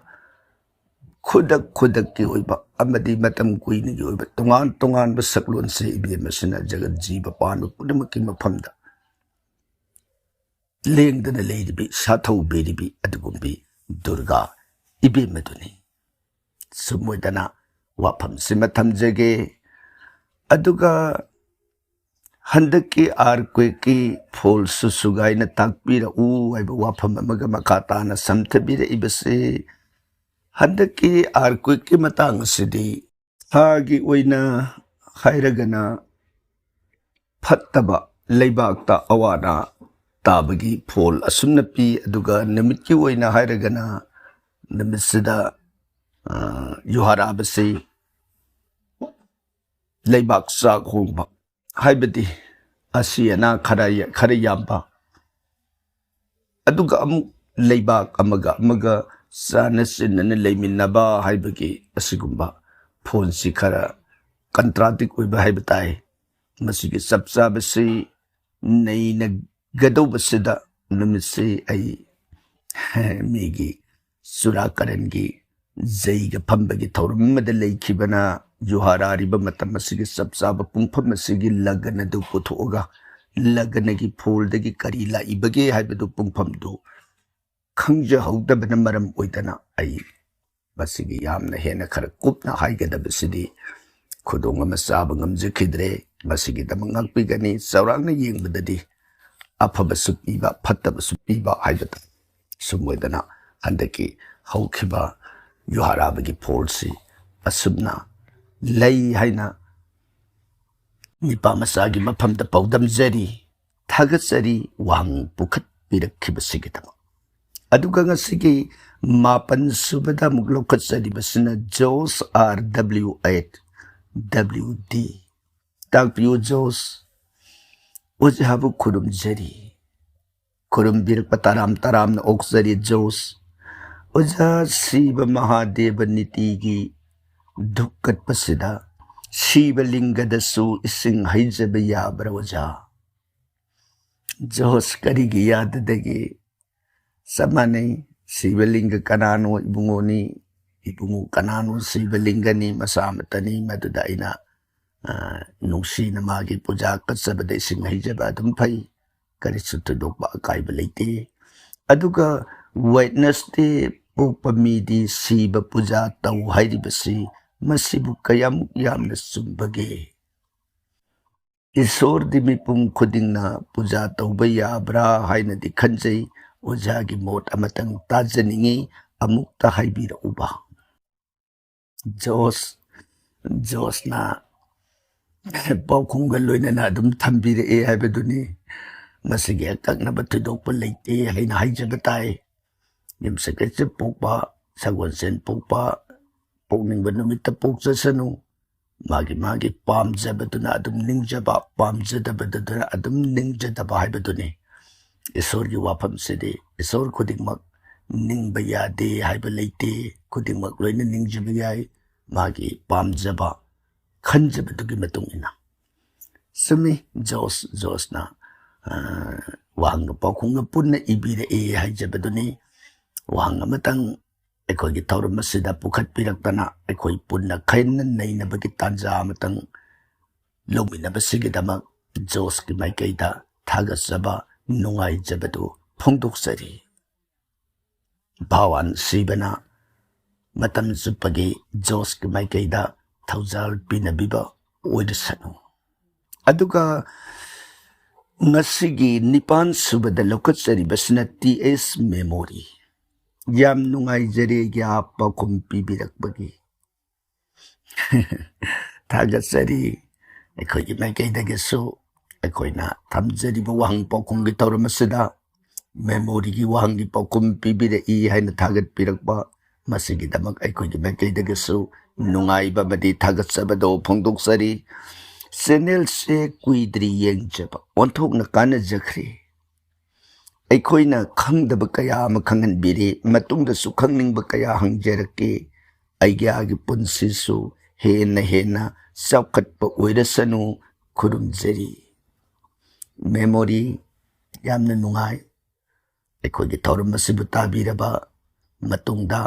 ꯈꯨꯗꯛ ꯈꯨꯗꯛꯀꯤ ꯑꯣꯏꯕ ꯑꯃꯗꯤ ꯃꯇꯝ ꯀꯨꯏꯅꯒꯤ ꯑꯣꯏꯕ ꯇꯣꯉꯥꯟ ꯇꯣꯉꯥꯟꯕ ꯁꯛꯂꯣꯟꯁꯦ ꯏꯕꯦꯝ ꯑꯁꯤꯅ ꯖꯒꯠ ꯖꯤꯕ ꯄꯥꯟꯕ ꯄꯨꯝꯅꯃꯛꯀꯤ ꯃꯐꯝꯗ ꯂꯦꯡꯗꯅ ꯂꯩꯔꯤꯕꯤ, ꯁꯥꯊꯧ ꯕꯦꯔꯤꯕꯤ ꯑꯗꯨꯒꯨꯝꯕꯤ ꯗꯨꯔꯒꯥ ꯏꯕꯦꯝ ꯑꯗꯨꯅꯤ꯫ ꯁꯨꯝ ꯑꯣꯏꯗꯅ ꯋꯥꯐꯝꯁꯤꯃ ꯊꯝꯖꯒꯦ꯫ ꯑꯗꯨꯒ ꯍꯟꯗꯛꯀꯤ ꯑꯥꯔꯀ꯭ꯋꯦꯛꯀꯤ ꯐꯣꯜꯁꯨ ꯁꯨꯒꯥꯏꯅ ꯇꯥꯛꯄꯤꯔꯛꯎ ꯍꯥꯏꯕ ꯋꯥꯐꯝ ꯑꯃꯒ ꯃꯈꯥ ꯇꯥꯅ ꯁꯝꯊꯕꯤꯔꯛꯏꯕꯁꯤ, ꯍꯟꯗꯛꯀꯤ ꯑꯥꯔꯀ꯭ꯋꯦꯛꯀꯤ ꯃꯇꯥꯡ ꯑꯁꯤꯗꯤ ꯊꯥꯒꯤ ꯑꯣꯏꯅ ꯍꯥꯏꯔꯒꯅ ꯐꯠꯇꯕ, ꯂꯩꯕꯥꯛꯇ ꯑꯋꯥ ꯑꯅꯥ ꯇꯥꯕꯒꯤ ꯐꯣꯜ ꯑꯁꯨꯝꯅ ꯄꯤ, ꯑꯗꯨꯒ ꯅꯨꯃꯤꯠꯀꯤ ꯑꯣꯏꯅ ꯍꯥꯏꯔꯒꯅ ꯅꯨꯃꯤꯠꯁꯤꯗ, ꯑ, ꯌꯨꯍꯥꯔꯥꯕꯁꯤ ꯂꯩꯕꯥꯛ ꯆꯥꯛ ꯍꯣꯡꯕ, ꯍꯥꯏꯕꯗꯤ ꯑꯁꯤ ꯑꯅꯥ ꯈꯔ ꯌꯥ-, ꯈꯔ ꯌꯥꯝꯕ, ꯑꯗꯨꯒ ꯑꯃꯨꯛ ꯂꯩꯕꯥꯛ ꯑꯃꯒ ꯑꯃꯒ ꯆꯥꯟꯅ ꯆꯤꯟꯅꯅ ꯂꯩꯃꯤꯟꯅꯕ ꯍꯥꯏꯕꯒꯤ ꯑꯁꯤꯒꯨꯝꯕ ꯐꯣꯟꯁꯤ ꯈꯔ ꯀꯟꯇ꯭ꯔꯥꯗꯤꯛ ꯑꯣꯏꯕ ꯍꯥꯏꯕ ꯇꯥꯏ꯫ ꯃꯁꯤꯒꯤ ꯆꯞ ꯆꯥꯕꯁꯤ ꯅꯩꯅꯒꯗꯧꯕꯁꯤꯗ ꯅꯨꯃꯤꯠꯁꯤ ꯑꯩ ꯃꯤꯒꯤ ꯆꯨꯔꯥꯀꯔꯟꯒꯤ ꯖꯩꯒ ꯐꯝꯕꯒꯤ ꯊꯧꯔꯝ ꯑꯃꯗ ꯂꯩꯈꯤꯕꯅ ꯌꯨꯍꯥꯔꯥꯔꯤꯕ ꯃꯇꯝ ꯑꯁꯤꯒꯤ ꯆꯞ ꯆꯥꯕ ꯄꯨꯡꯐꯝ ꯑꯁꯤꯒꯤ ꯂꯒꯟ ꯑꯗꯨ ꯄꯨꯊꯣꯛꯑꯒ ꯂꯒꯟꯒꯤ ꯐꯣꯜꯗꯒꯤ ꯀꯔꯤ ꯂꯥꯛꯏꯕꯒꯦ ꯍꯥꯏꯕꯗꯨ ꯄꯨꯡꯐꯝꯗꯨ ꯈꯪꯖꯍꯧꯗꯕꯅ ꯃꯔꯝ ꯑꯣꯏꯗꯅ ꯑꯩ ꯃꯁꯤꯒꯤ ꯌꯥꯝꯅ ꯍꯦꯟꯅ ꯈꯔ ꯀꯨꯞꯅ ꯍꯥꯏꯒꯗꯕꯁꯤꯗꯤ ꯈꯨꯗꯣꯡ ꯑꯃ ꯆꯥꯕ ꯉꯝꯖꯈꯤꯗ꯭ꯔꯦ꯫ ꯃꯁꯤꯒꯤꯗꯃꯛ ꯉꯥꯛꯄꯤꯒꯅꯤ꯫ ꯆꯥꯎꯔꯥꯛꯅ ꯌꯦꯡꯕꯗꯗꯤ ꯑꯐꯕꯁꯨ ꯄꯤꯕ, ꯐꯠꯇꯕꯁꯨ ꯄꯤꯕ ꯍꯥꯏꯕ ꯇꯥꯏ꯫ ꯁꯨꯝ ꯑꯣꯏꯗꯅ ꯍꯟꯗꯛꯀꯤ ꯍꯧꯈꯤꯕ ꯌꯨꯍꯥꯔꯥꯕꯒꯤ ꯐꯣꯜꯁꯤ ꯑꯁꯨꯝꯅ ꯂꯩ ꯍꯥꯏꯅ ꯅꯤꯄꯥ ꯃꯆꯥꯒꯤ ꯃꯐꯝꯗ ꯄꯥꯎꯗꯝꯖꯔꯤ, ꯊꯥꯒꯠꯆꯔꯤ ꯋꯥꯍꯪ ꯄꯨꯈꯠꯄꯤꯔꯛꯈꯤꯕꯁꯤꯒꯤꯗꯃꯛ꯫ ꯑꯗꯨꯒ ꯉꯁꯤꯒꯤ ꯃꯥꯄꯟ ꯁꯨꯕꯗ ꯑꯃꯨꯛ ꯂꯧꯈꯠꯆꯔꯤꯕꯁꯤꯅ Jos R W eight W D. ꯇꯥꯛꯄꯤꯌꯨ ꯖꯣꯁ꯫ ꯑꯣꯖꯥꯕꯨ ꯈꯨꯔꯨꯝꯖꯔꯤ꯫ ꯈꯨꯔꯨꯝꯕꯤꯔꯛꯄ ꯇꯔꯥꯝ ꯇꯔꯥꯝꯅ ꯑꯣꯛꯆꯔꯤ ꯖꯣꯁ꯫ ꯑꯣꯖꯥ, ꯁꯤꯕ ꯃꯍꯥꯗꯦꯕ ꯅꯤꯇꯤꯒꯤ ꯙꯨꯞ ꯀꯠꯄꯁꯤꯗ ꯁꯤꯕ ꯂꯤꯡꯒꯗꯁꯨ ꯏꯁꯤꯡ ꯍꯩꯖꯕ ꯌꯥꯕ꯭ꯔꯥ ꯑꯣꯖꯥ? ꯖꯣꯁ, ꯀꯔꯤꯒꯤ ꯌꯥꯗꯗꯒꯦ? ꯆꯞ ꯃꯥꯟꯅꯩ꯫ ꯁꯤꯕ ꯂꯤꯡꯒ ꯀꯅꯥꯅꯣ? ꯏꯕꯨꯡꯉꯣꯅꯤ꯫ ꯏꯕꯨꯡꯉꯣ ꯀꯅꯥꯅꯣ? ꯁꯤꯕ ꯂꯤꯡꯒꯅꯤ, ꯃꯁꯥ ꯑꯃꯠꯇꯅꯤ꯫ ꯃꯗꯨꯗ ꯑꯩꯅ, ꯑ, ꯅꯨꯡꯁꯤꯅ ꯃꯥꯒꯤ ꯄꯨꯖꯥ ꯀꯠꯆꯕꯗ ꯏꯁꯤꯡ ꯍꯩꯖꯕ ꯑꯗꯨꯝ ꯐꯩ꯫ ꯀꯔꯤꯁꯨ ꯊꯣꯏꯗꯣꯛꯄ ꯑꯀꯥꯏꯕ ꯂꯩꯇꯦ꯫ ꯑꯗꯨꯒ ꯋꯦꯠꯅꯁꯗꯦ ꯄꯣꯛꯄ ꯃꯤꯗꯤ ꯁꯤꯕ ꯄꯨꯖꯥ ꯇꯧ ꯍꯥꯏꯔꯤꯕꯁꯤ ꯃꯁꯤꯕꯨ ꯀꯌꯥꯃꯨꯛ ꯌꯥꯝꯅ ꯆꯨꯝꯕꯒꯦ? ꯏꯁꯣꯔꯗꯤ ꯃꯤꯄꯨꯝ ꯈꯨꯗꯤꯡꯅ ꯄꯨꯖꯥ ꯇꯧꯕ ꯌꯥꯕ꯭ꯔꯥ ꯍꯥꯏꯅꯗꯤ ꯈꯟꯖꯩ꯫ ꯑꯣꯖꯥꯒꯤ ꯃꯣꯠ ꯑꯃꯇꯪ ꯇꯥꯖꯅꯤꯡꯏ, ꯑꯃꯨꯛꯇ ꯍꯥꯏꯕꯤꯔꯛꯎꯕ꯫ ꯖꯣꯁ, ꯖꯣꯁꯅ ꯄꯥꯎꯈꯨꯝꯒ ꯂꯣꯏꯅꯅ ꯑꯗꯨꯝ ꯊꯝꯕꯤꯔꯛꯑꯦ ꯍꯥꯏꯕꯗꯨꯅꯤ꯫ ꯃꯁꯤꯒꯤ ꯑꯀꯛꯅꯕ ꯊꯣꯏꯗꯣꯛꯄ ꯂꯩꯇꯦ ꯍꯥꯏꯅ ꯍꯥꯏꯖꯕ ꯇꯥꯏ꯫ ꯌꯨꯝꯁꯀꯩꯁ ꯄꯣꯛꯄ, ꯁꯒꯣꯜꯁꯦꯟ ꯄꯣꯛꯄ, ꯄꯣꯛꯅꯤꯡꯕ ꯅꯨꯃꯤꯠꯇ ꯄꯣꯛꯆꯁꯅꯨ, ꯃꯥꯒꯤ ꯃꯥꯒꯤ ꯄꯥꯝꯖꯕꯗꯨꯅ ꯑꯗꯨꯝ ꯅꯤꯡꯖꯕ, ꯄꯥꯝꯖꯗꯕꯗꯨꯅ ꯑꯗꯨꯝ ꯅꯤꯡꯖꯗꯕ ꯍꯥꯏꯕꯗꯨꯅꯤ꯫ ꯏꯁꯣꯔꯒꯤ ꯋꯥꯐꯝꯁꯤꯗꯤ ꯏꯁꯣꯔ ꯈꯨꯗꯤꯡꯃꯛ ꯅꯤꯡꯕ ꯌꯥꯗꯦ ꯍꯥꯏꯕ ꯂꯩꯇꯦ꯫ ꯈꯨꯗꯤꯡꯃꯛ ꯂꯣꯏꯅ ꯅꯤꯡꯖꯕ ꯌꯥꯏ, ꯃꯥꯒꯤ ꯄꯥꯝꯖꯕ, ꯈꯟꯖꯕꯗꯨꯒꯤ ꯃꯇꯨꯡ ꯏꯟꯅ꯫ ꯆꯨꯝꯃꯤ, ꯖꯣꯁ, ꯖꯣꯁꯅ, ꯑ, ꯋꯥꯍꯪꯒ ꯄꯥꯎꯈꯨꯝꯒ ꯄꯨꯟꯅ ꯏꯕꯤꯔꯛꯏ ꯍꯥꯏꯖꯕꯗꯨꯅꯤ꯫ ꯋꯥꯍꯪ ꯑꯃꯇꯪ ꯑꯩꯈꯣꯏꯒꯤ ꯊꯧꯔꯝ ꯑꯁꯤꯗ ꯄꯨꯈꯠꯄꯤꯔꯛꯇꯅ ꯑꯩꯈꯣꯏ ꯄꯨꯟꯅ ꯈꯟꯅ ꯅꯩꯅꯕꯒꯤ ꯇꯥꯟꯖꯥ ꯑꯃꯇꯪ ꯂꯧꯃꯤꯟꯅꯕꯁꯤꯒꯤꯗꯃꯛ ꯖꯣꯁꯀꯤ ꯃꯥꯏꯀꯩꯗ ꯊꯥꯒꯠꯆꯕ, ꯅꯨꯡꯉꯥꯏꯖꯕꯗꯨ ꯐꯣꯡꯗꯣꯛꯆꯔꯤ꯫ ꯚꯥꯋꯥꯟ ꯁꯤꯕꯅ ꯃꯇꯝ ꯆꯨꯞꯄꯒꯤ ꯖꯣꯁꯀꯤ ꯃꯥꯏꯀꯩꯗ ꯊꯧꯖꯥꯜ ꯄꯤꯅꯕꯤꯕ ꯑꯣꯏꯔꯁꯅꯨ꯫ ꯑꯗꯨꯒ ꯉꯁꯤꯒꯤ ꯅꯤꯄꯥꯟ ꯁꯨꯕꯗ ꯂꯧꯈꯠꯆꯔꯤꯕꯁꯤꯅ ꯇꯤ ꯑꯦꯁ ꯃꯦꯃꯣꯔꯤ꯫ ꯌꯥꯝ ꯅꯨꯡꯉꯥꯏꯖꯔꯦ ꯌꯥ ꯄꯥꯎꯈꯨꯝ ꯄꯤꯕꯤꯔꯛꯄꯒꯤ꯫ ꯊꯥꯒꯠꯆꯔꯤ꯫ ꯑꯩꯈꯣꯏꯒꯤ ꯃꯥꯏꯀꯩꯗꯒꯤꯁꯨ ꯑꯩꯈꯣꯏꯅ ꯊꯝꯖꯔꯤꯕ ꯋꯥꯍꯪ ꯄꯥꯎꯈꯨꯝꯒꯤ ꯊꯧꯔꯝ ꯑꯁꯤꯗ ꯃꯦꯃꯣꯔꯤꯒꯤ ꯋꯥꯍꯪꯒꯤ ꯄꯥꯎꯈꯨꯝ ꯄꯤꯕꯤꯔꯛꯏ ꯍꯥꯏꯅ ꯊꯥꯒꯠꯄꯤꯔꯛꯄ, ꯃꯁꯤꯒꯤꯗꯃꯛ ꯑꯩꯈꯣꯏꯒꯤ ꯃꯥꯏꯀꯩꯗꯒꯤꯁꯨ ꯅꯨꯡꯉꯥꯏꯕ ꯑꯃꯗꯤ ꯊꯥꯒꯠꯆꯕꯗꯣ ꯐꯣꯡꯗꯣꯛꯆꯔꯤ꯫ ꯆꯦꯅꯦꯜꯁꯦ ꯀꯨꯏꯗ꯭ꯔꯤ ꯌꯦꯡꯖꯕ, ꯑꯣꯟꯊꯣꯛꯅ ꯀꯥꯟꯅꯖꯈ꯭ꯔꯦ꯫ ꯑꯩꯈꯣꯏꯅ ꯈꯪꯗꯕ ꯀꯌꯥ ꯑꯃ ꯈꯪꯍꯟꯕꯤꯔꯤ, ꯃꯇꯨꯡꯗꯁꯨ ꯈꯪꯅꯤꯡꯕ ꯀꯌꯥ ꯍꯪꯖꯔꯛꯀꯦ꯫ ꯑꯩꯒꯤ ꯑꯥꯒꯤ ꯄꯨꯟꯁꯤꯁꯨ ꯍꯦꯟꯅ ꯍꯦꯟꯅ ꯆꯥꯎꯈꯠꯄ ꯑꯣꯏꯔꯁꯅꯨ, ꯈꯨꯔꯨꯝꯖꯔꯤ꯫ ꯃꯦꯃꯣꯔꯤ, ꯌꯥꯝꯅ ꯅꯨꯡꯉꯥꯏ꯫ ꯑꯩꯈꯣꯏꯒꯤ ꯊꯧꯔꯝ ꯑꯁꯤꯕꯨ ꯇꯥꯕꯤꯔꯕ ꯃꯇꯨꯡꯗ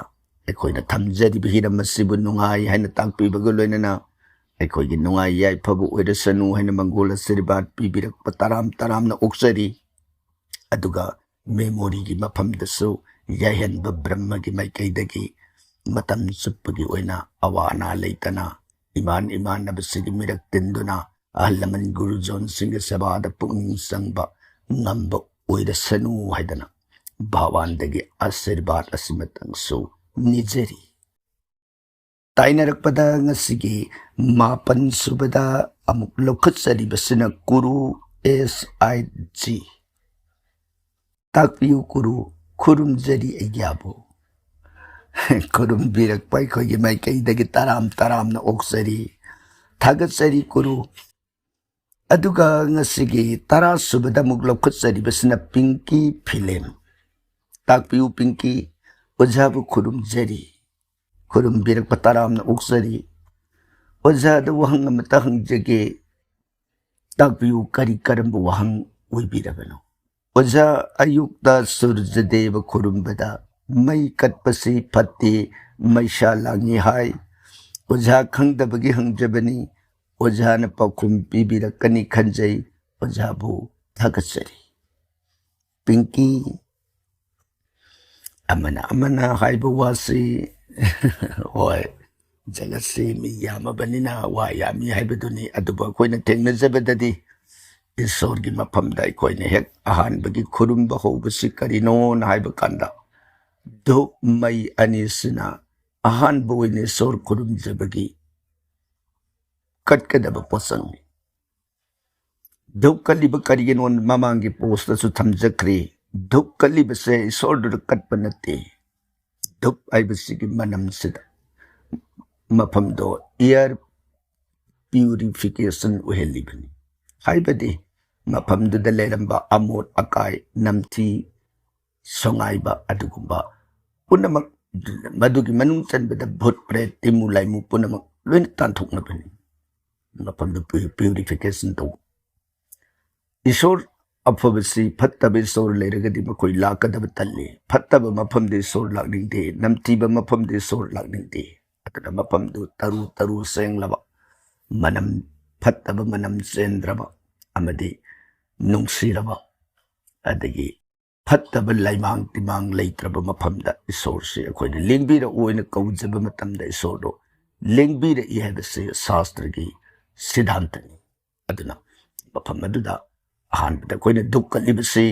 ꯑꯩꯈꯣꯏꯅ ꯊꯝꯖꯔꯤꯕ ꯍꯤꯔꯝ ꯑꯁꯤꯕꯨ ꯅꯨꯡꯉꯥꯏ ꯍꯥꯏꯅ ꯇꯥꯛꯄꯤꯕꯒ ꯂꯣꯏꯅꯅ ꯑꯩꯈꯣꯏꯒꯤ ꯅꯨꯡꯉꯥꯏ ꯌꯥꯏꯐꯕ ꯑꯣꯏꯔꯁꯅꯨ ꯍꯥꯏꯅ ꯃꯪꯒꯣꯜ ꯑꯁꯤꯔꯕꯥꯗ ꯄꯤꯕꯤꯔꯛꯄ ꯇꯔꯥꯝ ꯇꯔꯥꯝꯅ ꯑꯣꯛꯆꯔꯤ꯫ ꯑꯗꯨꯒ ꯃꯦꯃꯣꯔꯤꯒꯤ ꯃꯐꯝꯗꯁꯨ ꯌꯥꯏꯍꯟꯕ ꯕ꯭ꯔꯍ꯭ꯃꯒꯤ ꯃꯥꯏꯀꯩꯗꯒꯤ ꯃꯇꯝ ꯆꯨꯞꯄꯒꯤ ꯑꯣꯏꯅ ꯑꯋꯥ ꯑꯅꯥ ꯂꯩꯇꯅ ꯏꯃꯥꯟ ꯏꯃꯥꯟꯅꯕꯁꯤꯒꯤ ꯃꯤꯔꯛ ꯇꯤꯟꯗꯨꯅ ꯑꯍꯜ ꯂꯃꯟ ꯒꯨꯔꯨꯖꯣꯟꯁꯤꯡꯒꯤ ꯁꯦꯕꯥꯗ ꯄꯨꯛꯅꯤꯡ ꯆꯪꯕ ꯉꯝꯕ ꯑꯣꯏꯔꯁꯅꯨ ꯍꯥꯏꯗꯅ ꯚꯒꯋꯥꯟꯗꯒꯤ ꯑꯥꯁꯤꯔꯕꯥꯗ ꯑꯁꯤꯃꯇꯪꯁꯨ ꯅꯤꯖꯔꯤ꯫ ꯇꯥꯏꯅꯔꯛꯄꯗ ꯉꯁꯤꯒꯤ ꯃꯥꯄꯟ ꯁꯨꯕꯗ ꯑꯃꯨꯛ ꯂꯧꯈꯠꯆꯔꯤꯕꯁꯤꯅ ꯀꯨꯔꯨ ꯑꯦꯁ ꯑꯥꯏ ꯖꯤ꯫ ꯇꯥꯛꯄꯤꯌꯨ ꯀꯨꯔꯨ, ꯈꯨꯔꯨꯝꯖꯔꯤ ꯑꯩꯒꯤ ꯑꯕꯨ꯫ ꯈꯨꯔꯨꯝꯕꯤꯔꯛꯄ ꯑꯩꯈꯣꯏꯒꯤ ꯃꯥꯏꯀꯩꯗꯒꯤ ꯇꯔꯥꯝ ꯇꯔꯥꯝꯅ ꯑꯣꯛꯆꯔꯤ, ꯊꯥꯒꯠꯆꯔꯤ ꯀꯨꯔꯨ꯫ ꯑꯗꯨꯒ ꯉꯁꯤꯒꯤ ꯇꯔꯥ ꯁꯨꯕꯗ ꯑꯃꯨꯛ ꯂꯧꯈꯠꯆꯔꯤꯕꯁꯤꯅ ꯄꯤꯡꯀꯤ ꯐꯤꯂꯦꯝ꯫ ꯇꯥꯛꯄꯤꯌꯨ ꯄꯤꯡꯀꯤ, ꯑꯣꯖꯥꯕꯨ ꯈꯨꯔꯨꯝꯖꯔꯤ꯫ ꯈꯨꯔꯨꯝꯕꯤꯔꯛꯄ ꯇꯔꯥꯝꯅ ꯑꯣꯛꯆꯔꯤ꯫ ꯑꯣꯖꯥꯗ ꯋꯥꯍꯪ ꯑꯃꯇ ꯍꯪꯖꯒꯦ, ꯇꯥꯛꯄꯤꯌꯨ, ꯀꯔꯤ ꯀꯔꯝꯕ ꯋꯥꯍꯪ ꯑꯣꯏꯕꯤꯔꯕꯅꯣ? ꯑꯣꯖꯥ, ꯑꯌꯨꯛꯇ ꯁꯨꯔꯖꯗꯦꯕ ꯈꯨꯔꯨꯝꯕꯗ ꯃꯩ ꯀꯠꯄꯁꯤ ꯐꯠꯇꯦ, ꯃꯩꯁꯥ ꯂꯥꯡꯉꯤ ꯍꯥꯏ꯫ ꯑꯣꯖꯥ ꯈꯪꯗꯕꯒꯤ ꯍꯪꯖꯕꯅꯤ, ꯑꯣꯖꯥꯅ ꯄꯥꯎꯈꯨꯝ ꯄꯤꯕꯤꯔꯛꯀꯅꯤ ꯈꯟꯖꯩ꯫ ꯑꯣꯖꯥꯕꯨ ꯊꯥꯒꯠꯆꯔꯤ꯫ ꯄꯤꯡꯀꯤ, ꯑꯃꯅ ꯑꯃꯅ ꯍꯥꯏꯕ ꯋꯥꯁꯤ ꯍꯣꯏ, ꯖꯒꯠꯁꯤ ꯃꯤ ꯌꯥꯝꯃꯕꯅꯤꯅ ꯋꯥ ꯌꯥꯝꯃꯤ ꯍꯥꯏꯕꯗꯨꯅꯤ꯫ ꯑꯗꯨꯕꯨ ꯑꯩꯈꯣꯏꯅ ꯊꯦꯡꯅꯖꯕꯗꯗꯤ ꯏꯁꯣꯔꯒꯤ ꯃꯐꯝꯗ ꯑꯩꯈꯣꯏꯅ ꯍꯦꯛ ꯑꯍꯥꯟꯕꯒꯤ ꯈꯨꯔꯨꯝꯕ ꯍꯧꯕꯁꯤ ꯀꯔꯤꯅꯣꯅ ꯍꯥꯏꯕ ꯀꯥꯟꯗ ꯙꯨꯞ ꯃꯩ ꯑꯅꯤꯁꯤꯅ ꯑꯍꯥꯟꯕ ꯑꯣꯏꯅ ꯏꯁꯣꯔ ꯈꯨꯔꯨꯝꯖꯕꯒꯤ ꯀꯠꯀꯗꯕ ꯄꯣꯠꯁꯛꯅꯤ꯫ ꯙꯨꯞ ꯀꯠꯂꯤꯕ ꯀꯔꯤꯒꯤꯅꯣ ꯃꯃꯥꯡꯒꯤ ꯄꯣꯁꯇꯁꯨ ꯊꯝꯖꯈ꯭ꯔꯦ꯫ ꯙꯨꯞ ꯀꯠꯂꯤꯕꯁꯦ ꯏꯁꯣꯔꯗꯨꯗ ꯀꯠꯄ ꯅꯠꯇꯦ꯫ ꯙꯨꯞ ꯍꯥꯏꯕꯁꯤꯒꯤ ꯃꯅꯝꯁꯤꯗ ꯃꯐꯝꯗꯣ air purification ꯑꯣꯏꯍꯜꯂꯤꯕꯅꯤ꯫ ꯍꯥꯏꯕꯗꯤ ꯃꯐꯝꯗꯨꯗ ꯂꯩꯔꯝꯕ ꯑꯃꯣꯠ ꯑꯀꯥꯏ, ꯅꯝꯊꯤ, ꯁꯣꯉꯥꯏꯕ ꯑꯗꯨꯒꯨꯝꯕ ꯄꯨꯝꯅꯃꯛ, ꯃꯗꯨꯒꯤ ꯃꯅꯨꯡ ꯆꯟꯕꯗ ꯚꯨꯠ ꯄ꯭ꯔꯦꯠ, ꯇꯤꯃꯨ ꯂꯥꯏꯃꯨ ꯄꯨꯝꯅꯃꯛ ꯂꯣꯏꯅ ꯇꯥꯟꯊꯣꯛꯅꯕꯅꯤ꯫ ꯃꯐꯝꯗꯨ purification ꯇꯧ꯫ ꯏꯁꯣꯔ ꯑꯐꯕꯁꯤ, ꯐꯠꯇꯕ ꯏꯁꯣꯔ ꯂꯩꯔꯒꯗꯤ ꯃꯈꯣꯏ ꯂꯥꯛꯀꯗꯕ ꯇꯜꯂꯤ꯫ ꯐꯠꯇꯕ ꯃꯐꯝꯗ ꯏꯁꯣꯔ ꯂꯥꯛꯅꯤꯡꯗꯦ, ꯅꯝꯊꯤꯕ ꯃꯐꯝꯗ ꯏꯁꯣꯔ ꯂꯥꯛꯅꯤꯡꯗꯦ꯫ ꯑꯗꯨꯅ ꯃꯐꯝꯗꯨ ꯇꯔꯨ ꯇꯔꯨ ꯁꯦꯡꯂꯕ, ꯃꯅꯝ ꯐꯠꯇꯕ ꯃꯅꯝ ꯆꯦꯟꯗ꯭ꯔꯕ ꯑꯃꯗꯤ ꯅꯨꯡꯁꯤꯔꯕ, ꯑꯗꯒꯤ ꯐꯠꯇꯕ ꯂꯩꯃꯥꯡ ꯇꯤꯃꯥꯡ ꯂꯩꯇ꯭ꯔꯕ ꯃꯐꯝꯗ ꯏꯁꯣꯔꯁꯤ ꯑꯩꯈꯣꯏꯅ ꯂꯦꯡꯕꯤꯔꯛꯎ ꯍꯥꯏꯅ ꯀꯧꯖꯕ ꯃꯇꯝꯗ ꯏꯁꯣꯔꯗꯣ ꯂꯦꯡꯕꯤꯔꯛꯏ ꯍꯥꯏꯕꯁꯤ ꯁꯥꯁꯇ꯭ꯔꯒꯤ ꯁꯤꯗꯥꯟꯇꯅꯤ꯫ ꯑꯗꯨꯅ ꯃꯐꯝ ꯑꯗꯨꯗ ꯑꯍꯥꯟꯕꯗ ꯑꯩꯈꯣꯏꯅ ꯙꯨꯞ ꯀꯠꯂꯤꯕꯁꯤ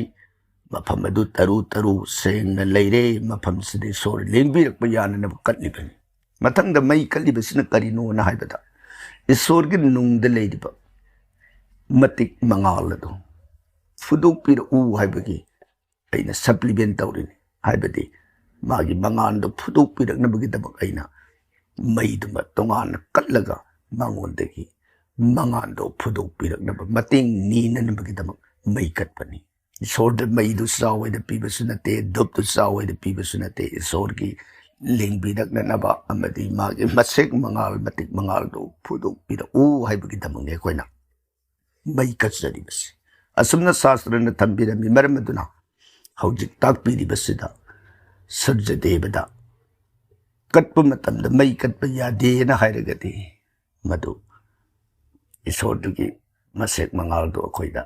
ꯃꯐꯝ ꯑꯗꯨ ꯇꯔꯨ ꯇꯔꯨ ꯁꯦꯡꯅ ꯂꯩꯔꯦ, ꯃꯐꯝꯁꯤꯗ ꯏꯁꯣꯔ ꯂꯦꯡꯕꯤꯔꯛꯄ ꯌꯥꯅꯅꯕ ꯀꯠꯂꯤꯕꯅꯤ꯫ ꯃꯊꯪꯗ ꯃꯩ ꯀꯠꯂꯤꯕꯁꯤꯅ ꯀꯔꯤꯅꯣꯅ ꯍꯥꯏꯕꯗ, ꯏꯁꯣꯔꯒꯤ ꯅꯨꯡꯗ ꯂꯩꯔꯤꯕ ꯃꯇꯤꯛ ꯃꯉꯥꯜ ꯑꯗꯨ ꯐꯨꯗꯣꯛꯄꯤꯔꯛꯎ ꯍꯥꯏꯕꯒꯤ ꯑꯩꯅ supplement ꯇꯧꯔꯤꯅꯤ꯫ ꯍꯥꯏꯕꯗꯤ ꯃꯥꯒꯤ ꯃꯉꯥꯜꯗꯣ ꯐꯨꯗꯣꯛꯄꯤꯔꯛꯅꯕꯒꯤꯗꯃꯛ ꯑꯩꯅ ꯃꯩꯗꯨꯃ ꯇꯣꯉꯥꯟꯅ ꯀꯠꯂꯒ ꯃꯉꯣꯟꯗꯒꯤ ꯃꯉꯥꯜꯗꯣ ꯐꯨꯗꯣꯛꯄꯤꯔꯛꯅꯕ ꯃꯇꯦꯡ ꯅꯤꯅꯅꯕꯒꯤꯗꯃꯛ ꯃꯩ ꯀꯠꯄꯅꯤ꯫ ꯏꯁꯣꯔꯗ ꯃꯩꯗꯨ ꯆꯥꯎ ꯍꯥꯏꯅ ꯄꯤꯕꯁꯨ ꯅꯠꯇꯦ, ꯙꯨꯞꯇꯨ ꯆꯥꯎ ꯍꯥꯏꯅ ꯄꯤꯕꯁꯨ ꯅꯠꯇꯦ꯫ ꯏꯁꯣꯔꯒꯤ ꯂꯦꯡꯕꯤꯔꯛꯅꯅꯕ ꯑꯃꯗꯤ ꯃꯥꯒꯤ ꯃꯁꯦꯛ ꯃꯉꯥꯜ, ꯃꯇꯤꯛ ꯃꯉꯥꯜꯗꯨ ꯐꯨꯗꯣꯛꯄꯤꯔꯛꯎ ꯍꯥꯏꯕꯒꯤꯗꯃꯛꯅꯤ ꯑꯩꯈꯣꯏꯅ ꯃꯩ ꯀꯠꯆꯔꯤꯕꯁꯤ꯫ ꯑꯁꯨꯝꯅ ꯁꯥꯁꯇ꯭ꯔꯅ ꯊꯝꯕꯤꯔꯝꯃꯤ꯫ ꯃꯔꯝ ꯑꯗꯨꯅ ꯍꯧꯖꯤꯛ ꯇꯥꯛꯄꯤꯔꯤꯕꯁꯤꯗ ꯁꯨꯔꯖꯗꯦꯕꯗ ꯀꯠꯄ ꯃꯇꯝꯗ ꯃꯩ ꯀꯠꯄ ꯌꯥꯗꯦꯅ ꯍꯥꯏꯔꯒꯗꯤ, ꯃꯗꯨ ꯏꯁꯣꯔꯗꯨꯒꯤ ꯃꯁꯦꯛ ꯃꯉꯥꯜꯗꯨ ꯑꯩꯈꯣꯏꯗ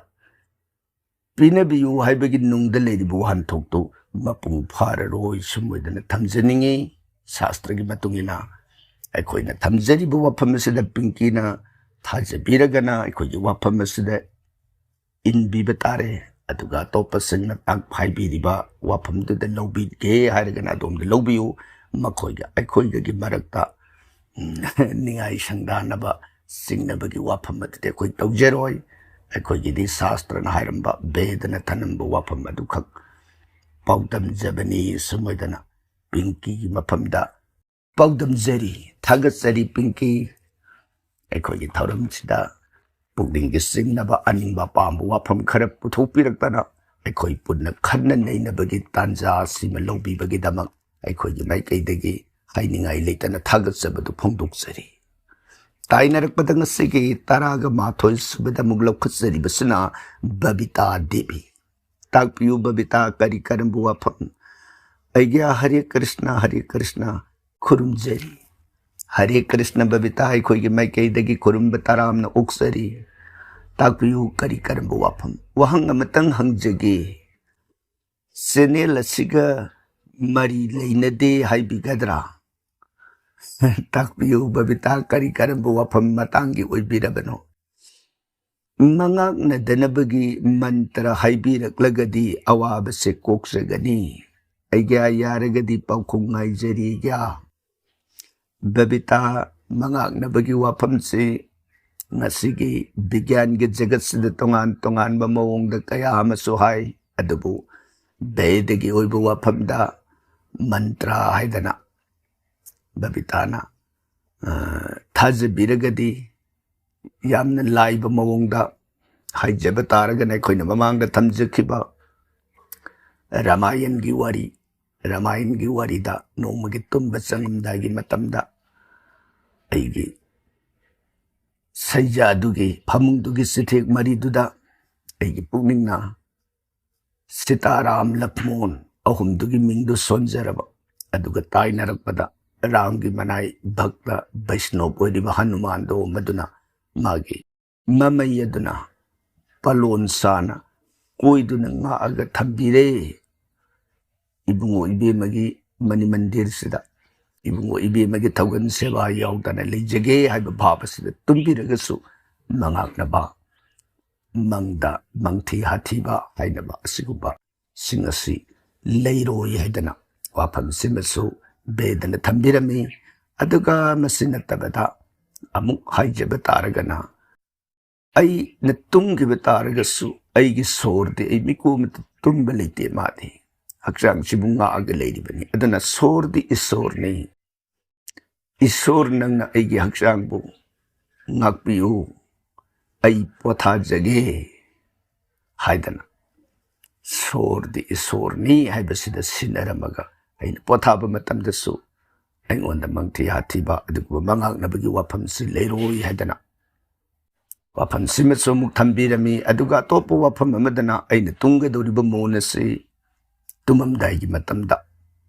ꯄꯤꯅꯕꯤꯌꯨ ꯍꯥꯏꯕꯒꯤ ꯅꯨꯡꯗ ꯂꯩꯔꯤꯕ ꯋꯥꯍꯟꯊꯣꯛꯇꯨ ꯃꯄꯨꯡ ꯐꯥꯔꯔꯣꯏ꯫ ꯁꯨꯝ ꯑꯣꯏꯗꯅ ꯊꯝꯖꯅꯤꯡꯉꯤ꯫ ꯁꯥꯁꯇ꯭ꯔꯒꯤ ꯃꯇꯨꯡ ꯏꯟꯅ ꯑꯩꯈꯣꯏꯅ ꯊꯝꯖꯔꯤꯕ ꯋꯥꯐꯝ ꯑꯁꯤꯗ ꯄꯤꯡꯀꯤꯅ ꯊꯥꯖꯕꯤꯔꯒꯅ ꯑꯩꯈꯣꯏꯒꯤ ꯋꯥꯐꯝ ꯑꯁꯤꯗ ꯏꯟꯕꯤꯕ ꯇꯥꯔꯦ꯫ ꯑꯗꯨꯒ ꯑꯇꯣꯞꯄꯁꯤꯡꯅ ꯇꯥꯛ-, ꯍꯥꯏꯕꯤꯔꯤꯕ ꯋꯥꯐꯝꯗꯨꯗ ꯂꯧꯕꯤꯒꯦ ꯍꯥꯏꯔꯒꯅ ꯑꯗꯣꯝꯗ ꯂꯧꯕꯤꯌꯨ꯫ ꯃꯈꯣꯏꯒ ꯑꯩꯈꯣꯏꯒꯒꯤ ꯃꯔꯛꯇ, ꯎꯝ, ꯅꯤꯡꯉꯥꯏ ꯁꯪꯗꯥꯅꯕ ꯆꯤꯡꯅꯕꯒꯤ ꯋꯥꯐꯝ ꯑꯗꯨꯗꯤ ꯑꯩꯈꯣꯏ ꯇꯧꯖꯔꯣꯏ꯫ ꯑꯩꯈꯣꯏꯒꯤꯗꯤ ꯁꯥꯁꯇ꯭ꯔꯅ ꯍꯥꯏꯔꯝꯕ, ꯕꯦꯗꯅ ꯊꯅꯝꯕ ꯋꯥꯐꯝ ꯑꯗꯨꯈꯛ ꯄꯥꯎꯗꯝꯖꯕꯅꯤ꯫ ꯁꯨꯝ ꯑꯣꯏꯗꯅ ꯄꯤꯡꯀꯤꯒꯤ ꯃꯐꯝꯗ ꯄꯥꯎꯗꯝꯖꯔꯤ, ꯊꯥꯒꯠꯆꯔꯤ ꯄꯤꯡꯀꯤ꯫ ꯑꯩꯈꯣꯏꯒꯤ ꯊꯧꯔꯝꯁꯤꯗ ꯄꯨꯛꯅꯤꯡꯒꯤ ꯆꯤꯡꯅꯕ, ꯑꯅꯤꯡꯕ ꯑꯄꯥꯝꯕ ꯋꯥꯐꯝ ꯈꯔ ꯄꯨꯊꯣꯛꯄꯤꯔꯛꯇꯅ ꯑꯩꯈꯣꯏ ꯄꯨꯟꯅ ꯈꯟꯅ ꯅꯩꯅꯕꯒꯤ ꯇꯥꯟꯖꯥ ꯑꯁꯤꯃ ꯂꯧꯕꯤꯕꯒꯤꯗꯃꯛ ꯑꯩꯈꯣꯏꯒꯤ ꯃꯥꯏꯀꯩꯗꯒꯤ ꯍꯥꯏꯅꯤꯡꯉꯥꯏ ꯂꯩꯇꯅ ꯊꯥꯒꯠꯆꯕꯗꯨ ꯐꯣꯡꯗꯣꯛꯆꯔꯤ꯫ ꯇꯥꯏꯅꯔꯛꯄꯗ ꯉꯁꯤꯒꯤ ꯇꯔꯥꯒ ꯃꯥꯊꯣꯏ ꯁꯨꯕꯗ ꯑꯃꯨꯛ ꯂꯧꯈꯠꯆꯔꯤꯕꯁꯤꯅ ꯕꯕꯤꯇꯥ ꯗꯦꯕꯤ꯫ ꯇꯥꯛꯄꯤꯌꯨ ꯕꯕꯤꯇꯥ, ꯀꯔꯤ ꯀꯔꯝꯕ ꯋꯥꯐꯝ? ꯑꯩꯒꯤ ꯍꯔꯦ ꯀ꯭ꯔꯤꯁꯅ, ꯍꯔꯦ ꯀ꯭ꯔꯤꯁꯅ ꯈꯨꯔꯨꯝꯖꯔꯤ꯫ ꯍꯔꯦ ꯀ꯭ꯔꯤꯁꯅ ꯕꯕꯤꯇꯥ, ꯑꯩꯈꯣꯏꯒꯤ ꯃꯥꯏꯀꯩꯗꯒꯤ ꯈꯨꯔꯨꯝꯕ ꯇꯔꯥꯝꯅ ꯑꯣꯛꯆꯔꯤ꯫ ꯇꯥꯛꯄꯤꯌꯨ, ꯀꯔꯤ ꯀꯔꯝꯕ ꯋꯥꯐꯝ? ꯋꯥꯍꯪ ꯑꯃꯇꯪ ꯍꯪꯖꯒꯦ꯫ ꯆꯦꯅꯦꯜ ꯑꯁꯤꯒ ꯃꯔꯤ ꯂꯩꯅꯗꯦ ꯍꯥꯏꯕꯤꯒꯗ꯭ꯔꯥ? ꯇꯥꯛꯄꯤꯌꯨ ꯕꯕꯤꯇꯥ, ꯀꯔꯤ ꯀꯔꯝꯕ ꯋꯥꯐꯝ ꯃꯇꯥꯡꯒꯤ ꯑꯣꯏꯕꯤꯔꯕꯅꯣ? ꯃꯉꯥꯛꯅꯗꯅꯕꯒꯤ ꯃꯟꯇ꯭ꯔ ꯍꯥꯏꯕꯤꯔꯛꯂꯒꯗꯤ ꯑꯋꯥꯕꯁꯦ ꯀꯣꯛꯆꯒꯅꯤ꯫ ꯑꯩꯒ꯭ꯌꯥ ꯌꯥꯔꯒꯗꯤ ꯄꯥꯎꯈꯨꯝ ꯉꯥꯏꯖꯔꯤꯒ꯭ꯌꯥ꯫ ꯕꯕꯤꯇꯥ, ꯃꯉꯥꯛꯅꯕꯒꯤ ꯋꯥꯐꯝꯁꯤ ꯉꯁꯤꯒꯤ ꯕꯤꯒ꯭ꯌꯥꯟꯒꯤ ꯖꯒꯠꯁꯤꯗ ꯇꯣꯉꯥꯟ ꯇꯣꯉꯥꯟꯕ ꯃꯑꯣꯡꯗ ꯀꯌꯥ ꯑꯃꯁꯨ ꯍꯥꯏ, ꯑꯗꯨꯕꯨ ꯕꯦꯗꯒꯤ ꯑꯣꯏꯕ ꯋꯥꯐꯝꯗ ꯃꯟꯇ꯭ꯔ ꯍꯥꯏꯗꯅ ꯕꯕꯤꯇꯥꯅ, ꯑ, ꯊꯥꯖꯕꯤꯔꯒꯗꯤ ꯌꯥꯝꯅ ꯂꯥꯏꯕ ꯃꯑꯣꯡꯗ ꯍꯥꯏꯖꯕ ꯇꯥꯔꯒꯅ ꯑꯩꯈꯣꯏꯅ ꯃꯃꯥꯡꯗ ꯊꯝꯖꯈꯤꯕ ꯔꯥꯃꯥꯌꯟꯒꯤ ꯋꯥꯔꯤ, ꯔꯥꯃꯥꯌꯟꯒꯤ ꯋꯥꯔꯤꯗ ꯅꯣꯡꯃꯒꯤ ꯇꯨꯝꯕ ꯆꯪꯂꯝꯗꯥꯏꯒꯤ ꯃꯇꯝꯗ ꯑꯩꯒꯤ ꯁꯩꯖꯥꯗꯨꯒꯤ ꯐꯃꯨꯡꯗꯨꯒꯤ ꯆꯤꯊꯦꯛ ꯃꯔꯤꯗꯨꯗ ꯑꯩꯒꯤ ꯄꯨꯛꯅꯤꯡꯅ ꯁꯤꯇꯥꯔꯥꯝ ꯂꯛꯃꯣꯟ ꯑꯍꯨꯝꯗꯨꯒꯤ ꯃꯤꯡꯗꯨ ꯁꯣꯟꯖꯔꯕ, ꯑꯗꯨꯒ ꯇꯥꯏꯅꯔꯛꯄꯗ ꯔꯥꯝꯒꯤ ꯃꯅꯥꯏ ꯚꯛꯇ ꯕꯩꯁꯅꯣꯞ ꯑꯣꯏꯔꯤꯕ ꯍꯅꯨꯃꯥꯟꯗꯣ ꯃꯗꯨꯅ ꯃꯥꯒꯤ ꯃꯃꯩ ꯑꯗꯨꯅ ꯄꯂꯣꯟ ꯁꯥꯅ ꯀꯣꯏꯗꯨꯅ ꯉꯥꯛꯑꯒ ꯊꯝꯕꯤꯔꯦ꯫ ꯏꯕꯨꯡꯉꯣ ꯏꯕꯦꯝꯃꯒꯤ ꯃꯅꯤ ꯃꯟꯗꯤꯔꯁꯤꯗ ꯏꯕꯨꯡꯉꯣ ꯏꯕꯦꯝꯃꯒꯤ ꯊꯧꯒꯜ ꯁꯦꯕꯥ ꯌꯥꯎꯗꯅ ꯂꯩꯖꯒꯦ ꯍꯥꯏꯕ ꯚꯥꯕ ꯑꯁꯤꯗ ꯇꯨꯝꯕꯤꯔꯒꯁꯨ ꯃꯉꯥꯛꯅꯕ ꯃꯪꯗ ꯃꯪꯊꯤ ꯍꯥꯊꯤꯕ ꯍꯥꯏꯅꯕ ꯑꯁꯤꯒꯨꯝꯕꯁꯤꯡ ꯑꯁꯤ ꯂꯩꯔꯣꯏ ꯍꯥꯏꯗꯅ ꯋꯥꯐꯝꯁꯤꯃꯁꯨ ꯕꯦꯗꯅ ꯊꯝꯕꯤꯔꯝꯃꯤ꯫ ꯑꯗꯨꯒ ꯃꯁꯤ ꯅꯠꯇꯕꯗ ꯑꯃꯨꯛ ꯍꯥꯏꯖꯕ ꯇꯥꯔꯒꯅ, ꯑꯩꯅ ꯇꯨꯝꯈꯤꯕ ꯇꯥꯔꯒꯁꯨ ꯑꯩꯒꯤ ꯁꯣꯔꯗꯤ ꯑꯩ ꯃꯤꯀꯨꯞ ꯑꯃꯇ ꯇꯨꯝꯕ ꯂꯩꯇꯦ꯫ ꯃꯥꯗꯤ ꯍꯛꯆꯥꯡꯁꯤꯕꯨ ꯉꯥꯛꯑꯒ ꯂꯩꯔꯤꯕꯅꯤ꯫ ꯑꯗꯨꯅ ꯁꯣꯔꯗꯤ ꯏꯁꯣꯔꯅꯤ꯫ "ꯏꯁꯣꯔ, ꯅꯪꯅ ꯑꯩꯒꯤ ꯍꯛꯆꯥꯡꯕꯨ ꯉꯥꯛꯄꯤꯌꯨ, ꯑꯩ ꯄꯣꯊꯥꯖꯒꯦ" ꯍꯥꯏꯗꯅ, ꯁꯣꯔꯗꯤ ꯏꯁꯣꯔꯅꯤ ꯍꯥꯏꯕꯁꯤꯗ ꯁꯤꯟꯅꯔꯝꯃꯒ ꯑꯩꯅ ꯄꯣꯊꯥꯕ ꯃꯇꯝꯗꯁꯨ ꯑꯩꯉꯣꯟꯗ ꯃꯪꯊꯤ ꯍꯥꯊꯤꯕ ꯑꯗꯨꯒꯨꯝꯕ ꯃꯉꯥꯛꯅꯕꯒꯤ ꯋꯥꯐꯝꯁꯤ ꯂꯩꯔꯣꯏ ꯍꯥꯏꯗꯅ ꯋꯥꯐꯝꯁꯤꯃꯁꯨ ꯑꯃꯨꯛ ꯊꯝꯕꯤꯔꯝꯃꯤ꯫ ꯑꯗꯨꯒ ꯑꯇꯣꯞꯄ ꯋꯥꯐꯝ ꯑꯃꯗꯅ ꯑꯩꯅ ꯇꯨꯝꯒꯗꯧꯔꯤꯕ ꯃꯣꯟ ꯑꯁꯤ ꯇꯨꯝꯃꯝꯗꯥꯏꯒꯤ ꯃꯇꯝꯗ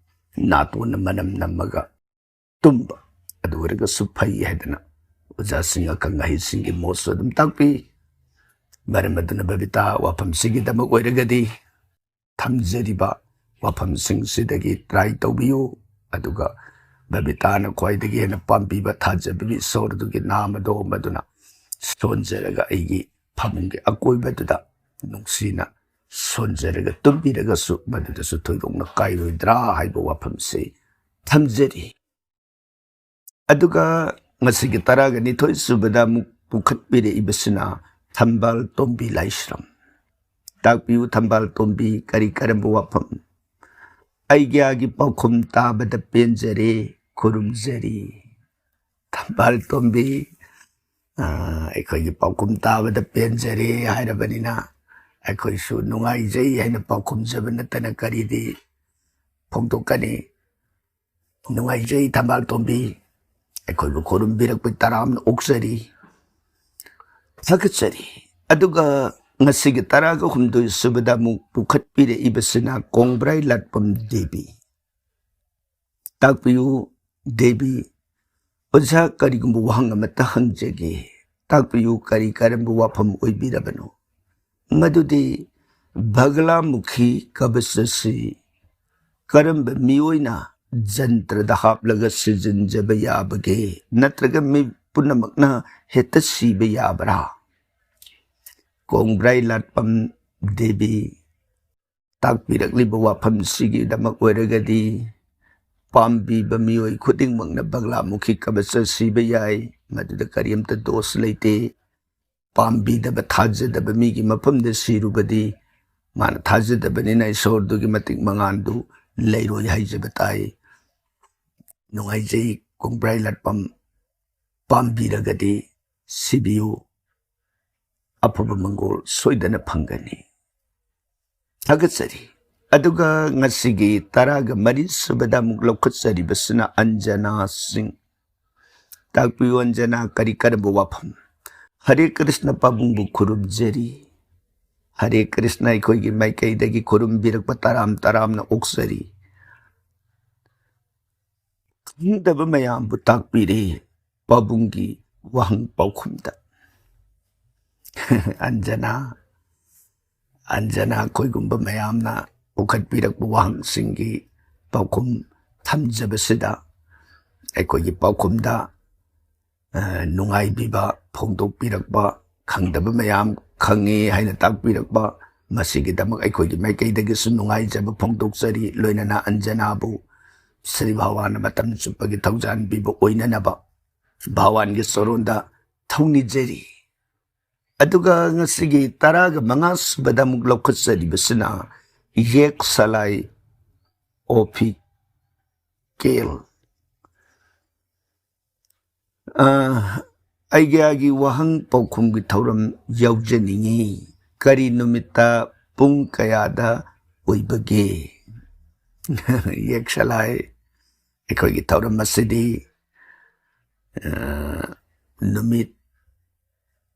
ꯅꯥꯇꯣꯟꯅ ꯃꯅꯝ ꯅꯝꯃꯒ ꯇꯨꯝꯕ, ꯑꯗꯨ ꯑꯣꯏꯔꯒꯁꯨ ꯐꯩ ꯍꯥꯏꯗꯅ ꯑꯣꯖꯥꯁꯤꯡ, ꯑꯈꯪ ꯑꯍꯩꯁꯤꯡꯒꯤ ꯃꯣꯠꯁꯨ ꯑꯗꯨꯝ ꯇꯥꯛꯄꯤ꯫ ꯃꯔꯝ ꯑꯗꯨꯅ ꯕꯕꯤꯇꯥ, ꯋꯥꯐꯝꯁꯤꯒꯤꯗꯃꯛ ꯑꯣꯏꯔꯒꯗꯤ ꯊꯝꯖꯔꯤꯕ ꯋꯥꯐꯝꯁꯤꯡꯁꯤꯗꯒꯤ try ꯇꯧꯕꯤꯌꯨ꯫ ꯑꯗꯨꯒ ꯕꯕꯤꯇꯥꯅ ꯈ꯭ꯋꯥꯏꯗꯒꯤ ꯍꯦꯟꯅ ꯄꯥꯝꯕꯤꯕ ꯊꯥꯖꯕꯒꯤ ꯏꯁꯣꯔꯗꯨꯒꯤ ꯅꯥꯃꯗꯣ ꯃꯗꯨꯅ ꯁꯣꯟꯖꯔꯒ ꯑꯩꯒꯤ ꯐꯃꯨꯡꯒꯤ ꯑꯀꯣꯏꯕꯗꯨꯗ ꯅꯨꯡꯁꯤꯅ ꯁꯣꯟꯖꯔꯒ ꯇꯨꯝꯕꯤꯔꯒꯁꯨ ꯃꯗꯨꯗꯁꯨ ꯊꯣꯏꯗꯣꯛꯅ ꯀꯥꯏꯔꯣꯏꯗ꯭ꯔꯥ ꯍꯥꯏꯕ ꯋꯥꯐꯝꯁꯤ ꯊꯝꯖꯔꯤ꯫ ꯑꯗꯨꯒ ꯉꯁꯤꯒꯤ ꯇꯔꯥꯒ ꯅꯤꯊꯣꯏ ꯁꯨꯕꯗ ꯑꯃꯨꯛ ꯄꯨꯈꯠꯄꯤꯔꯛꯏꯕꯁꯤꯅ ꯊꯝꯕꯥꯜ ꯇꯣꯝꯕꯤ ꯂꯥꯏꯁ꯭ꯔꯝ꯫ ꯇꯥꯛꯄꯤꯌꯨ ꯊꯝꯕꯥꯜ ꯇꯣꯝꯕꯤ, ꯀꯔꯤ ꯀꯔꯝꯕ ꯋꯥꯐꯝ? "ꯑꯩꯒ꯭ꯌꯥꯒꯤ ꯄꯥꯎꯈꯨꯝ ꯇꯥꯕꯗ ꯄꯦꯟꯖꯔꯦ, ꯈꯨꯔꯨꯝꯖꯔꯤ"꯫ ꯊꯝꯕꯥꯜ ꯇꯣꯝꯕꯤ, ꯑ, ꯑꯩꯈꯣꯏꯒꯤ ꯄꯥꯎꯈꯨꯝ ꯇꯥꯕꯗ ꯄꯦꯟꯖꯔꯦ ꯍꯥꯏꯔꯕꯅꯤꯅ ꯑꯩꯈꯣꯏꯁꯨ ꯅꯨꯡꯉꯥꯏꯖꯩ ꯍꯥꯏꯅ ꯄꯥꯎꯈꯨꯝꯖꯕ ꯅꯠꯇꯅ ꯀꯔꯤꯗꯤ ꯐꯣꯡꯗꯣꯛꯀꯅꯤ? ꯅꯨꯡꯉꯥꯏꯖꯩ ꯊꯝꯕꯥꯜ ꯇꯣꯝꯕꯤ, ꯑꯩꯈꯣꯏꯕꯨ ꯈꯨꯔꯨꯝꯕꯤꯔꯛꯄ ꯇꯔꯥꯝꯅ ꯑꯣꯛꯆꯔꯤ, ꯊꯥꯒꯠꯆꯔꯤ꯫ ꯑꯗꯨꯒ ꯉꯁꯤꯒꯤ ꯇꯔꯥꯒ ꯍꯨꯝꯗꯣꯏ ꯁꯨꯕꯗ ꯑꯃꯨꯛ ꯄꯨꯈꯠꯄꯤꯔꯛꯏꯕꯁꯤꯅ ꯀꯣꯡꯕ꯭ꯔꯥꯏ ꯂꯥꯠꯄꯝ ꯗꯦꯕꯤ꯫ ꯇꯥꯛꯄꯤꯌꯨ ꯗꯦꯕꯤ꯫ "ꯑꯣꯖꯥ, ꯀꯔꯤꯒꯨꯝꯕ ꯋꯥꯍꯪ ꯑꯃꯠꯇ ꯍꯪꯖꯒꯦ, ꯇꯥꯛꯄꯤꯌꯨ, ꯀꯔꯤ ꯀꯔꯝꯕ ꯋꯥꯐꯝ ꯑꯣꯏꯕꯤꯔꯕꯅꯣ?" ꯃꯗꯨꯗꯤ ꯕꯒꯂꯥꯃꯨꯈꯤ ꯀꯕꯆ ꯑꯁꯤ ꯀꯔꯝꯕ ꯃꯤꯑꯣꯏꯅ ꯖꯟꯇ꯭ꯔꯗ ꯍꯥꯞꯂꯒ ꯁꯤꯖꯤꯟꯖꯕ ꯌꯥꯕꯒꯦ, ꯅꯠꯇ꯭ꯔꯒ ꯃꯤ ꯄꯨꯝꯅꯃꯛꯅ ꯍꯦꯛꯇ ꯁꯤꯕ ꯌꯥꯕ꯭ꯔꯥ? ꯀꯣꯡꯕ꯭ꯔꯥꯏ ꯂꯥꯠꯄꯝ ꯗꯦꯕꯤ, ꯇꯥꯛꯄꯤꯔꯛꯂꯤꯕ ꯋꯥꯐꯝꯁꯤꯒꯤꯗꯃꯛ ꯑꯣꯏꯔꯒꯗꯤ ꯄꯥꯝꯕꯤꯕ ꯃꯤꯑꯣꯏ ꯈꯨꯗꯤꯡꯃꯛꯅ ꯕꯒꯂꯥꯃꯨꯈꯤ ꯀꯕꯆ ꯁꯤꯕ ꯌꯥꯏ, ꯃꯗꯨꯗ ꯀꯔꯤꯝꯇ ꯗꯣꯁ ꯂꯩꯇꯦ꯫ ꯄꯥꯝꯕꯤꯗꯕ, ꯊꯥꯖꯗꯕ ꯃꯤꯒꯤ ꯃꯐꯝꯗ ꯁꯤꯔꯨꯕꯗꯤ ꯃꯥꯅ ꯊꯥꯖꯗꯕꯅꯤꯅ ꯏꯁꯣꯔꯗꯨꯒꯤ ꯃꯇꯤꯛ ꯃꯉꯥꯜꯗꯨ ꯂꯩꯔꯣꯏ ꯍꯥꯏꯖꯕ ꯇꯥꯏ꯫ ꯅꯨꯡꯉꯥꯏꯖꯩ ꯀꯣꯡꯕ꯭ꯔꯥꯏ ꯂꯥꯠꯄꯝ, ꯄꯥꯝꯕꯤꯔꯒꯗꯤ ꯁꯤꯕꯤꯌꯨ, ꯑꯐꯕ ꯃꯪꯒꯣꯜ ꯁꯣꯏꯗꯅ ꯐꯪꯒꯅꯤ꯫ ꯊꯥꯒꯠꯆꯔꯤ꯫ ꯑꯗꯨꯒ ꯉꯁꯤꯒꯤ ꯇꯔꯥꯒ ꯃꯔꯤ ꯁꯨꯕꯗ ꯑꯃꯨꯛ ꯂꯧꯈꯠꯆꯔꯤꯕꯁꯤꯅ ꯑꯟꯖꯅꯥ ꯁꯤꯡ꯫ ꯇꯥꯛꯄꯤꯌꯨ ꯑꯟꯖꯅꯥ, ꯀꯔꯤ ꯀꯔꯝꯕ ꯋꯥꯐꯝ? ꯍꯔꯦ ꯀ꯭ꯔꯤꯁꯅ ꯄꯥꯕꯨꯡꯕꯨ ꯈꯨꯔꯨꯝꯖꯔꯤ꯫ ꯍꯔꯦ ꯀ꯭ꯔꯤꯁꯅ ꯑꯩꯈꯣꯏꯒꯤ ꯃꯥꯏꯀꯩꯗꯒꯤ ꯈꯨꯔꯨꯝꯕꯤꯔꯛꯄ ꯇꯔꯥꯝ ꯇꯔꯥꯝꯅ ꯑꯣꯛꯆꯔꯤ꯫ ꯈꯪꯗꯕ ꯃꯌꯥꯝꯕꯨ ꯇꯥꯛꯄꯤꯔꯦ ꯄꯥꯕꯨꯡꯒꯤ ꯋꯥꯍꯪ ꯄꯥꯎꯈꯨꯝꯗ꯫ ꯑꯟꯖꯅꯥ, ꯑꯟꯖꯅꯥ, ꯑꯩꯈꯣꯏꯒꯨꯝꯕ ꯃꯌꯥꯝꯅ ꯄꯨꯈꯠꯄꯤꯔꯛꯄ ꯋꯥꯍꯪꯁꯤꯡꯒꯤ ꯄꯥꯎꯈꯨꯝ ꯊꯝꯖꯕꯁꯤꯗ ꯑꯩꯈꯣꯏꯒꯤ ꯄꯥꯎꯈꯨꯝꯗ, ꯑ, ꯅꯨꯡꯉꯥꯏꯕꯤꯕ ꯐꯣꯡꯗꯣꯛꯄꯤꯔꯛꯄ ꯈꯪꯗꯕ ꯃꯌꯥꯝ ꯈꯪꯉꯤ ꯍꯥꯏꯅ ꯇꯥꯛꯄꯤꯔꯛꯄ, ꯃꯁꯤꯒꯤꯗꯃꯛ ꯑꯩꯈꯣꯏꯒꯤ ꯃꯥꯏꯀꯩꯗꯒꯤꯁꯨ ꯅꯨꯡꯉꯥꯏꯖꯕ ꯐꯣꯡꯗꯣꯛꯆꯔꯤ꯫ ꯂꯣꯏꯅꯅ ꯑꯟꯖꯅꯥꯕꯨ ꯁ꯭ꯔꯤ ꯚꯒꯋꯥꯟꯅ ꯃꯇꯝ ꯆꯨꯞꯄꯒꯤ ꯊꯧꯖꯥꯟ ꯄꯤꯕ ꯑꯣꯏꯅꯅꯕ ꯚꯒꯋꯥꯟꯒꯤ ꯆꯔꯣꯟꯗ ꯊꯧꯅꯤꯖꯔꯤ꯫ ꯑꯗꯨꯒ ꯉꯁꯤꯒꯤ ꯇꯔꯥꯒ ꯃꯉꯥ ꯁꯨꯕꯗ ꯑꯃꯨꯛ ꯂꯧꯈꯠꯆꯔꯤꯕꯁꯤꯅ ꯌꯦꯛ ꯁꯂꯥꯏ ꯑꯣꯐꯤꯀꯦꯜ꯫ ꯑ, ꯑꯩꯒꯤ ꯋꯥꯍꯪ ꯄꯥꯎꯈꯨꯝꯒꯤ ꯊꯧꯔꯝ ꯌꯥꯎꯖꯅꯤꯡꯉꯤ꯫ ꯀꯔꯤ ꯅꯨꯃꯤꯠꯇ ꯄꯨꯡ ꯀꯌꯥꯗ ꯑꯣꯏꯕꯒꯦ? ꯌꯦꯛ ꯁꯂꯥꯏ, ꯑꯩꯈꯣꯏꯒꯤ ꯊꯧꯔꯝ ꯑꯁꯤꯗꯤ, ꯑ, ꯅꯨꯃꯤꯠ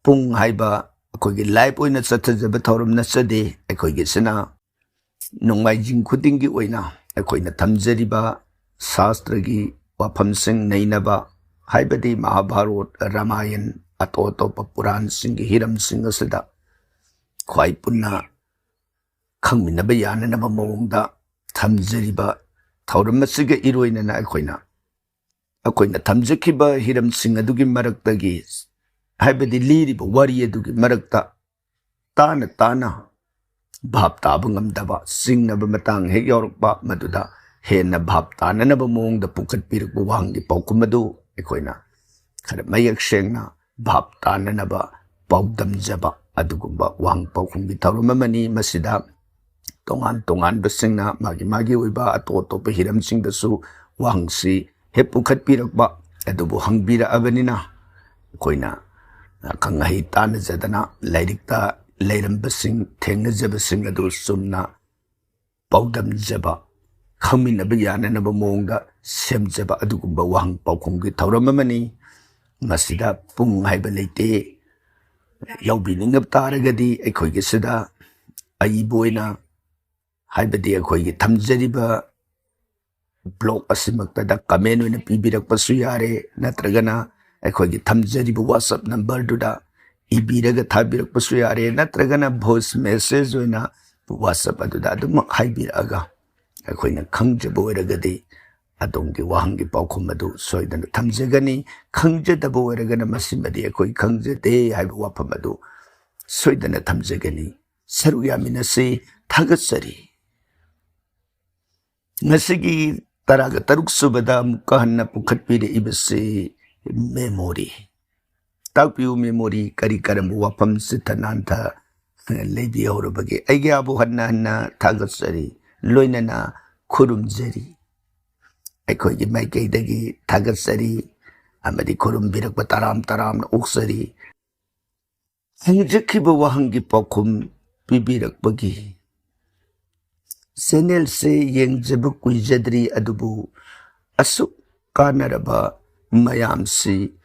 ꯄꯨꯡ ꯍꯥꯏꯕ ꯑꯩꯈꯣꯏꯒꯤ ꯂꯥꯏꯞ ꯑꯣꯏꯅ ꯆꯠꯊꯖꯕ ꯊꯧꯔꯝ ꯅꯠꯆꯗꯦ꯫ ꯑꯩꯈꯣꯏꯒꯤꯁꯤꯅ ꯅꯣꯡꯃꯥꯏꯖꯤꯡ ꯈꯨꯗꯤꯡꯒꯤ ꯑꯣꯏꯅ ꯑꯩꯈꯣꯏꯅ ꯊꯝꯖꯔꯤꯕ ꯁꯥꯁꯇ꯭ꯔꯒꯤ ꯋꯥꯐꯝꯁꯤꯡ ꯅꯩꯅꯕ, ꯍꯥꯏꯕꯗꯤ ꯃꯍꯥꯚꯥꯔꯣꯠ, ꯔꯥꯃꯥꯌꯟ, ꯑꯇꯣꯞ ꯑꯇꯣꯞꯄ ꯄꯨꯔꯥꯟꯁꯤꯡꯒꯤ ꯍꯤꯔꯝꯁꯤꯡ ꯑꯁꯤꯗ ꯈ꯭ꯋꯥꯏ ꯄꯨꯟꯅ ꯈꯪꯃꯤꯟꯅꯕ ꯌꯥꯅꯅꯕ ꯃꯑꯣꯡꯗ ꯊꯝꯖꯔꯤꯕ ꯊꯧꯔꯝ ꯑꯁꯤꯒ ꯏꯔꯣꯏꯅꯅ ꯑꯩꯈꯣꯏꯅ, ꯑꯩꯈꯣꯏꯅ ꯊꯝꯖꯈꯤꯕ ꯍꯤꯔꯝꯁꯤꯡ ꯑꯗꯨꯒꯤ ꯃꯔꯛꯇꯒꯤ, ꯍꯥꯏꯕꯗꯤ ꯂꯤꯔꯤꯕ ꯋꯥꯔꯤ ꯑꯗꯨꯒꯤ ꯃꯔꯛꯇ ꯇꯥꯅ ꯇꯥꯅ ꯚꯥꯞ ꯇꯥꯕ ꯉꯝꯗꯕ, ꯆꯤꯡꯅꯕ ꯃꯇꯥꯡ ꯍꯦꯛ ꯌꯥꯎꯔꯛꯄ, ꯃꯗꯨꯗ ꯍꯦꯟꯅ ꯚꯥꯞ ꯇꯥꯅꯅꯕ ꯃꯑꯣꯡꯗ ꯄꯨꯈꯠꯄꯤꯔꯛꯄ ꯋꯥꯍꯪꯒꯤ ꯄꯥꯎꯈꯨꯝ ꯑꯗꯨ ꯑꯩꯈꯣꯏꯅ ꯈꯔ ꯃꯌꯦꯛ ꯁꯦꯡꯅ ꯚꯥꯞ ꯇꯥꯅꯅꯕ ꯄꯥꯎꯗꯝꯖꯕ ꯑꯗꯨꯒꯨꯝꯕ ꯋꯥꯍꯪ ꯄꯥꯎꯈꯨꯝꯒꯤ ꯊꯧꯔꯝ ꯑꯃꯅꯤ꯫ ꯃꯁꯤꯗ ꯇꯣꯉꯥꯟ ꯇꯣꯉꯥꯟꯕꯁꯤꯡꯅ ꯃꯥꯒꯤ ꯃꯥꯒꯤ ꯑꯣꯏꯕ ꯑꯇꯣꯞ ꯑꯇꯣꯞꯄ ꯍꯤꯔꯝꯁꯤꯡꯗꯁꯨ ꯋꯥꯍꯪꯁꯤ ꯍꯦꯛ ꯄꯨꯈꯠꯄꯤꯔꯛꯄ ꯑꯗꯨꯕꯨ ꯍꯪꯕꯤꯔꯛꯑꯕꯅꯤꯅ, ꯑꯩꯈꯣꯏꯅ ꯑꯈꯪ ꯑꯍꯩ ꯇꯥꯟꯅꯖꯗꯅ ꯂꯥꯏꯔꯤꯛꯇ ꯂꯩꯔꯝꯕꯁꯤꯡ, ꯊꯦꯡꯅꯖꯕꯁꯤꯡ ꯑꯗꯨ ꯆꯨꯝꯅ ꯄꯥꯎꯗꯝꯖꯕ, ꯈꯪꯃꯤꯟꯅꯕ ꯌꯥꯅꯅꯕ ꯃꯑꯣꯡꯗ ꯁꯦꯝꯖꯕ ꯑꯗꯨꯒꯨꯝꯕ ꯋꯥꯍꯪ ꯄꯥꯎꯈꯨꯝꯒꯤ ꯊꯧꯔꯝ ꯑꯃꯅꯤ꯫ ꯃꯁꯤꯗ ꯄꯨꯡ ꯍꯥꯏꯕ ꯂꯩꯇꯦ꯫ ꯌꯥꯎꯕꯤꯅꯤꯡꯉꯕ ꯇꯥꯔꯒꯗꯤ ꯑꯩꯈꯣꯏꯒꯤꯁꯤꯗ ꯑꯏꯕ ꯑꯣꯏꯅ, ꯍꯥꯏꯕꯗꯤ ꯑꯩꯈꯣꯏꯒꯤ ꯊꯝꯖꯔꯤꯕ ꯕ꯭ꯂꯣꯛ ꯑꯁꯤꯃꯛꯇꯗ ꯀꯃꯦꯟ ꯑꯣꯏꯅ ꯄꯤꯕꯤꯔꯛꯄꯁꯨ ꯌꯥꯔꯦ, ꯅꯠꯇ꯭ꯔꯒꯅ ꯑꯩꯈꯣꯏꯒꯤ ꯊꯝꯖꯔꯤꯕ WhatsApp ꯅꯝꯕꯔꯗꯨꯗ ꯏꯕꯤꯔꯒ ꯊꯥꯕꯤꯔꯛꯄꯁꯨ ꯌꯥꯔꯦ, ꯅꯠꯇ꯭ꯔꯒꯅ ꯚꯣꯏꯁ ꯃꯦꯁꯦꯖ ꯑꯣꯏꯅ WhatsApp ꯑꯗꯨꯗ ꯑꯗꯨꯃꯛ ꯍꯥꯏꯕꯤꯔꯛꯑꯒ ꯑꯩꯈꯣꯏꯅ ꯈꯪꯖꯕ ꯑꯣꯏꯔꯒꯗꯤ ꯑꯗꯣꯝꯒꯤ ꯋꯥꯍꯪꯒꯤ ꯄꯥꯎꯈꯨꯝ ꯑꯗꯨ ꯁꯣꯏꯗꯅ ꯊꯝꯖꯒꯅꯤ꯫ ꯈꯪꯖꯗꯕ ꯑꯣꯏꯔꯒꯅ ꯃꯁꯤꯃꯗꯤ ꯑꯩꯈꯣꯏ ꯈꯪꯖꯗꯦ ꯍꯥꯏꯕ ꯋꯥꯐꯝ ꯑꯗꯨ ꯁꯣꯏꯗꯅ ꯊꯝꯖꯒꯅꯤ꯫ ꯁꯔꯨꯛ ꯌꯥꯃꯤꯟꯅꯁꯤ꯫ ꯊꯥꯒꯠꯆꯔꯤ꯫ ꯉꯁꯤꯒꯤ ꯇꯔꯥꯒ ꯇꯔꯨꯛ ꯁꯨꯕꯗ ꯑꯃꯨꯛꯀ ꯍꯟꯅ ꯄꯨꯈꯠꯄꯤꯔꯛꯏꯕꯁꯤ memory꯫ ꯇꯥꯛꯄꯤꯌꯨ, memory ꯀꯔꯤ ꯀꯔꯝꯕ ꯋꯥꯐꯝ ꯆꯤꯠꯊ ꯅꯥꯟꯊ ꯂꯩꯕꯤꯍꯧꯔꯕꯒꯦ? ꯑꯩꯒꯤ ꯑꯥꯕꯨ ꯍꯟꯅ ꯍꯟꯅ ꯊꯥꯒꯠꯆꯔꯤ, ꯂꯣꯏꯅꯅ ꯈꯨꯔꯨꯝꯖꯔꯤ꯫ ꯑꯩꯈꯣꯏꯒꯤ ꯃꯥꯏꯀꯩꯗꯒꯤ ꯊꯥꯒꯠꯆꯔꯤ ꯑꯃꯗꯤ ꯈꯨꯔꯨꯝꯕꯤꯔꯛꯄ ꯇꯔꯥꯝ ꯇꯔꯥꯝꯅ ꯑꯣꯛꯆꯔꯤ꯫ ꯍꯪꯖꯈꯤꯕ ꯋꯥꯍꯪꯒꯤ ꯄꯥꯎꯈꯨꯝ ꯄꯤꯕꯤꯔꯛꯄꯒꯤ꯫ Channelꯁꯦ ꯌꯦꯡꯖꯕ ꯀꯨꯏꯖꯗ꯭ꯔꯤ, ꯑꯗꯨꯕꯨ ꯑꯁꯨꯛ ꯀꯥꯟꯅꯔꯕ ꯃꯌꯥꯝꯁꯤ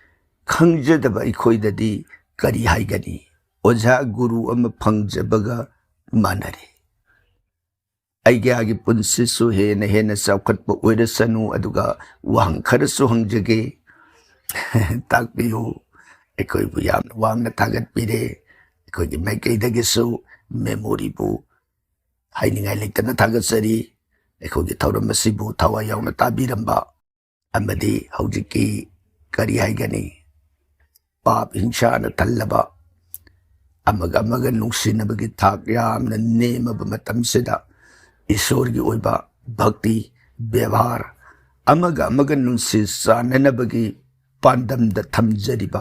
ꯈꯪꯖꯗꯕ ꯑꯩꯈꯣꯏꯗꯗꯤ ꯀꯔꯤ ꯍꯥꯏꯒꯅꯤ? ꯑꯣꯖꯥ ꯒꯨꯔꯨ ꯑꯃ ꯐꯪꯖꯕꯒ ꯃꯥꯟꯅꯔꯦ꯫ ꯑꯩꯒꯤ ꯑꯥꯒꯤ ꯄꯨꯟꯁꯤꯁꯨ ꯍꯦꯟꯅ ꯍꯦꯟꯅ ꯆꯥꯎꯈꯠꯄ ꯑꯣꯏꯔꯁꯅꯨ꯫ ꯑꯗꯨꯒ ꯋꯥꯍꯪ ꯈꯔꯁꯨ ꯍꯪꯖꯒꯦ꯫ ꯇꯥꯛꯄꯤꯌꯨ꯫ ꯑꯩꯈꯣꯏꯕꯨ ꯌꯥꯝꯅ ꯋꯥꯡꯅ ꯊꯥꯒꯠꯄꯤꯔꯦ꯫ ꯑꯩꯈꯣꯏꯒꯤ ꯃꯥꯏꯀꯩꯗꯒꯤꯁꯨ memoryꯕꯨ ꯍꯥꯏꯅꯤꯡꯉꯥꯏ ꯂꯩꯇꯅ ꯊꯥꯒꯠꯆꯔꯤ꯫ ꯑꯩꯈꯣꯏꯒꯤ ꯊꯧꯔꯝ ꯑꯁꯤꯕꯨ ꯊꯋꯥꯏ ꯌꯥꯎꯅ ꯇꯥꯕꯤꯔꯝꯕ ꯑꯃꯗꯤ ꯍꯧꯖꯤꯛꯀꯤ ꯀꯔꯤ ꯍꯥꯏꯒꯅꯤ, ꯄꯥꯞ ꯍꯤꯡꯁꯥꯅ ꯊꯜꯂꯕ, ꯑꯃꯒ ꯑꯃꯒ ꯅꯨꯡꯁꯤꯅꯕꯒꯤ ꯊꯥꯛ ꯌꯥꯝꯅ ꯅꯦꯝꯃꯕ ꯃꯇꯝꯁꯤꯗ ꯏꯁꯣꯔꯒꯤ ꯑꯣꯏꯕ ꯚꯛꯇꯤ, ꯕꯦꯕꯥꯔ, ꯑꯃꯒ ꯑꯃꯒ ꯅꯨꯡꯁꯤ ꯆꯥꯟꯅꯅꯕꯒꯤ ꯄꯥꯟꯗꯝꯗ ꯊꯝꯖꯔꯤꯕ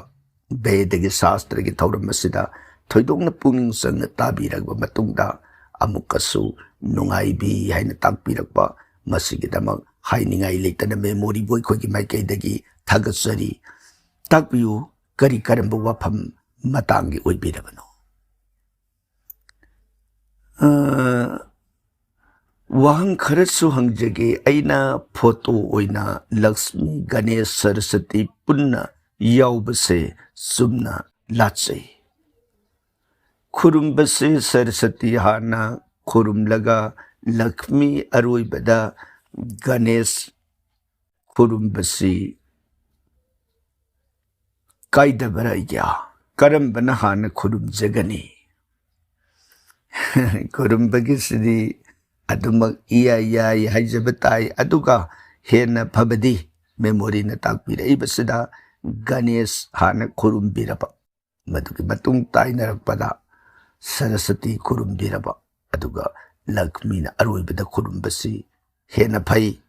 ꯚꯦꯗꯒꯤ ꯁꯥꯁꯇ꯭ꯔꯒꯤ ꯊꯧꯔꯝ ꯑꯁꯤꯗ ꯊꯣꯏꯗꯣꯛꯅ ꯄꯨꯛꯅꯤꯡ ꯆꯪꯅ ꯇꯥꯕꯤꯔꯕ ꯃꯇꯨꯡꯗ ꯑꯃꯨꯛꯀꯁꯨ ꯅꯨꯡꯉꯥꯏꯕꯤ ꯍꯥꯏꯅ ꯇꯥꯛꯄꯤꯔꯛꯄ, ꯃꯁꯤꯒꯤꯗꯃꯛ ꯍꯥꯏꯅꯤꯡꯉꯥꯏ ꯂꯩꯇꯅ memoryꯕꯨ ꯑꯩꯈꯣꯏꯒꯤ ꯃꯥꯏꯀꯩꯗꯒꯤ ꯊꯥꯒꯠꯆꯔꯤ꯫ ꯇꯥꯛꯄꯤꯌꯨ, ꯀꯔꯤ ꯀꯔꯝꯕ ꯋꯥꯐꯝ ꯃꯇꯥꯡꯒꯤ ꯑꯣꯏꯕꯤꯔꯕꯅꯣ? ꯑ, ꯋꯥꯍꯪ ꯈꯔꯁꯨ ꯍꯪꯖꯒꯦ꯫ ꯑꯩꯅ photo ꯑꯣꯏꯅ ꯂꯛꯁꯃꯤ, ꯒꯅꯦꯁ, ꯁꯔꯁꯇꯤ ꯄꯨꯟꯅ ꯌꯥꯎꯕꯁꯦ ꯆꯨꯝꯅ ꯂꯥꯠꯆꯩ꯫ ꯈꯨꯔꯨꯝꯕꯁꯦ ꯁꯔꯁꯇꯤ ꯍꯥꯟꯅ ꯈꯨꯔꯨꯝꯂꯒ ꯂꯛꯁꯃꯤ, ꯑꯔꯣꯏꯕꯗ ꯒꯅꯦꯁ ꯈꯨꯔꯨꯝꯕꯁꯤ ꯀꯥꯏꯗꯕꯔ ꯑꯩꯒꯤ? ꯀꯔꯝꯕꯅ ꯍꯥꯟꯅ ꯈꯨꯔꯨꯝꯖꯒꯅꯤ? ꯈꯨꯔꯨꯝꯕꯒꯤꯁꯤꯗꯤ ꯑꯗꯨꯃꯛ ꯏꯌꯥ ꯌꯥꯏ ꯍꯥꯏꯖꯕ ꯇꯥꯏ꯫ ꯑꯗꯨꯒ ꯍꯦꯟꯅ ꯐꯕꯗꯤ ꯃꯦꯃꯣꯔꯤꯅ ꯇꯥꯛꯄꯤꯔꯛꯏꯕꯁꯤꯗ ꯒꯅꯦꯁ ꯍꯥꯟꯅ ꯈꯨꯔꯨꯝꯕꯤꯔꯕ, ꯃꯗꯨꯒꯤ ꯃꯇꯨꯡ ꯇꯥꯏꯅꯔꯛꯄꯗ ꯁꯔꯁꯇꯤ ꯈꯨꯔꯨꯝꯕꯤꯔꯕ, ꯑꯗꯨꯒ ꯂꯛꯃꯤꯅ ꯑꯔꯣꯏꯕꯗ ꯈꯨꯔꯨꯝꯕꯁꯤ ꯍꯦꯟꯅ ꯐꯩ꯫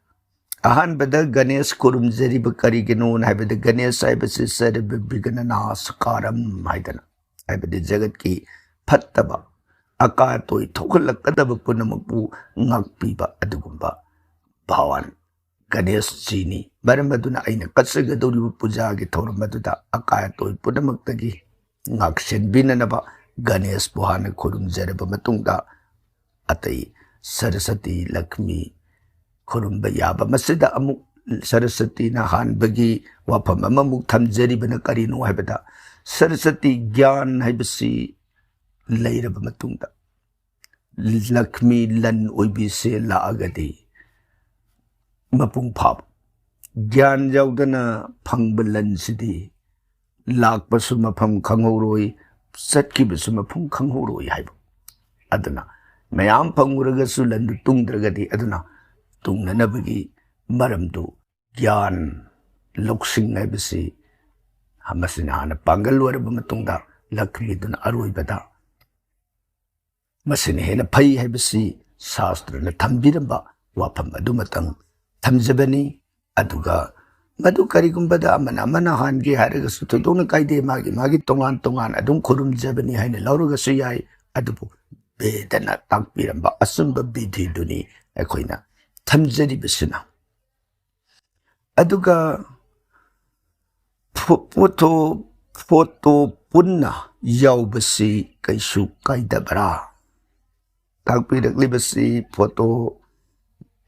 ꯑꯍꯥꯟꯕꯗ ꯒꯅꯦꯁ ꯈꯨꯔꯨꯝꯖꯔꯤꯕ ꯀꯔꯤꯒꯤꯅꯣ ꯍꯥꯏꯕꯗ, ꯒꯅꯦꯁ ꯍꯥꯏꯕꯁꯤ ꯁꯔꯕ ꯕꯤꯘ꯭ꯅ ꯅꯥꯁꯀꯥꯔꯝ ꯍꯥꯏꯗꯅ, ꯍꯥꯏꯕꯗꯤ ꯖꯒꯠꯀꯤ ꯐꯠꯇꯕ ꯑꯀꯥꯏ ꯑꯇꯣꯏ ꯊꯣꯛꯍꯜꯂꯛꯀꯗꯕ ꯄꯨꯝꯅꯃꯛꯄꯨ ꯉꯥꯛꯄꯤꯕ ꯑꯗꯨꯒꯨꯝꯕ ꯚꯒꯋꯥꯟ ꯒꯅꯦꯁꯖꯤꯅꯤ꯫ ꯃꯔꯝ ꯑꯗꯨꯅ ꯑꯩꯅ ꯀꯠꯆꯒꯗꯧꯔꯤꯕ ꯄꯨꯖꯥꯒꯤ ꯊꯧꯔꯝ ꯑꯗꯨꯗ ꯑꯀꯥꯏ ꯑꯇꯣꯏ ꯄꯨꯝꯅꯃꯛꯇꯒꯤ ꯉꯥꯛꯁꯦꯟꯕꯤꯅꯅꯕ ꯒꯅꯦꯁꯄꯨ ꯍꯥꯟꯅ ꯈꯨꯔꯨꯝꯖꯔꯕ ꯃꯇꯨꯡꯗ, ꯑꯇꯩ ꯁꯔꯁꯇꯤ, ꯂꯛꯃꯤ ꯈꯨꯔꯨꯝꯕ ꯌꯥꯕ꯫ ꯃꯁꯤꯗ ꯑꯃꯨꯛ ꯁꯔꯁꯇꯤꯅ ꯍꯥꯟꯕꯒꯤ ꯋꯥꯐꯝ ꯑꯃꯃꯨꯛ ꯊꯝꯖꯔꯤꯕꯅ ꯀꯔꯤꯅꯣ ꯍꯥꯏꯕꯗ, ꯁꯔꯁꯇꯤ ꯒ꯭ꯌꯥꯟ ꯍꯥꯏꯕꯁꯤ ꯂꯩꯔꯕ ꯃꯇꯨꯡꯗ, ꯂꯛꯃꯤ ꯂꯟ ꯑꯣꯏꯕꯤꯁꯦ ꯂꯥꯛꯑꯒꯗꯤ ꯃꯄꯨꯡ ꯐꯥꯕ, ꯒ꯭ꯌꯥꯟ ꯌꯥꯎꯗꯅ ꯐꯪꯕ ꯂꯟꯁꯤꯗꯤ ꯂꯥꯛꯄꯁꯨ ꯃꯐꯝ ꯈꯪꯍꯧꯔꯣꯏ, ꯆꯠꯈꯤꯕꯁꯨ ꯃꯐꯝ ꯈꯪꯍꯧꯔꯣꯏ ꯍꯥꯏꯕ꯫ ꯑꯗꯨꯅ ꯃꯌꯥꯝ ꯐꯪꯉꯨꯔꯒꯁꯨ ꯂꯟꯗꯨ ꯇꯨꯡꯗ꯭ꯔꯒꯗꯤ, ꯑꯗꯨꯅ ꯇꯨꯡꯅꯅꯕꯒꯤ ꯃꯔꯝꯗꯨ ꯒ꯭ꯌꯥꯟ, ꯂꯧꯁꯤꯡ ꯍꯥꯏꯕꯁꯤ ꯃꯁꯤꯅ ꯍꯥꯟꯅ ꯄꯥꯡꯒꯜ ꯑꯣꯏꯔꯕ ꯃꯇꯨꯡꯗ, ꯂꯛꯃꯤꯗꯨꯅ ꯑꯔꯣꯏꯕꯗ ꯃꯁꯤꯅ ꯍꯦꯟꯅ ꯐꯩ ꯍꯥꯏꯕꯁꯤ ꯁꯥꯁꯇ꯭ꯔꯅ ꯊꯝꯕꯤꯔꯝꯕ ꯋꯥꯐꯝ ꯑꯗꯨꯃꯇꯪ ꯊꯝꯖꯕꯅꯤ꯫ ꯑꯗꯨꯒ ꯃꯗꯨ ꯀꯔꯤꯒꯨꯝꯕꯗ ꯑꯃꯅ ꯑꯃꯅ ꯍꯥꯟꯒꯦ ꯍꯥꯏꯔꯒꯁꯨ ꯊꯣꯏꯗꯣꯛꯅ ꯀꯥꯏꯗꯦ, ꯃꯥꯒꯤ ꯃꯥꯒꯤ ꯇꯣꯉꯥꯟ ꯇꯣꯉꯥꯟ ꯑꯗꯨꯝ ꯈꯨꯔꯨꯝꯖꯕꯅꯤ ꯍꯥꯏꯅ ꯂꯧꯔꯒꯁꯨ ꯌꯥꯏ꯫ ꯑꯗꯨꯕꯨ ꯚꯦꯗꯅ ꯇꯥꯛꯄꯤꯔꯝꯕ ꯑꯆꯨꯝꯕ ꯕꯤꯙꯤꯗꯨꯅꯤ ꯑꯩꯈꯣꯏꯅ ꯊꯝꯖꯔꯤꯕꯁꯤꯅ꯫ ꯑꯗꯨꯒ ꯐꯣ-, ꯐꯣꯇꯣ, ꯐꯣꯇꯣ ꯄꯨꯟꯅ ꯌꯥꯎꯕꯁꯤ ꯀꯩꯁꯨ ꯀꯥꯏꯗꯕ꯭ꯔꯥ? ꯇꯥꯛꯄꯤꯔꯛꯂꯤꯕꯁꯤ ꯐꯣꯇꯣ,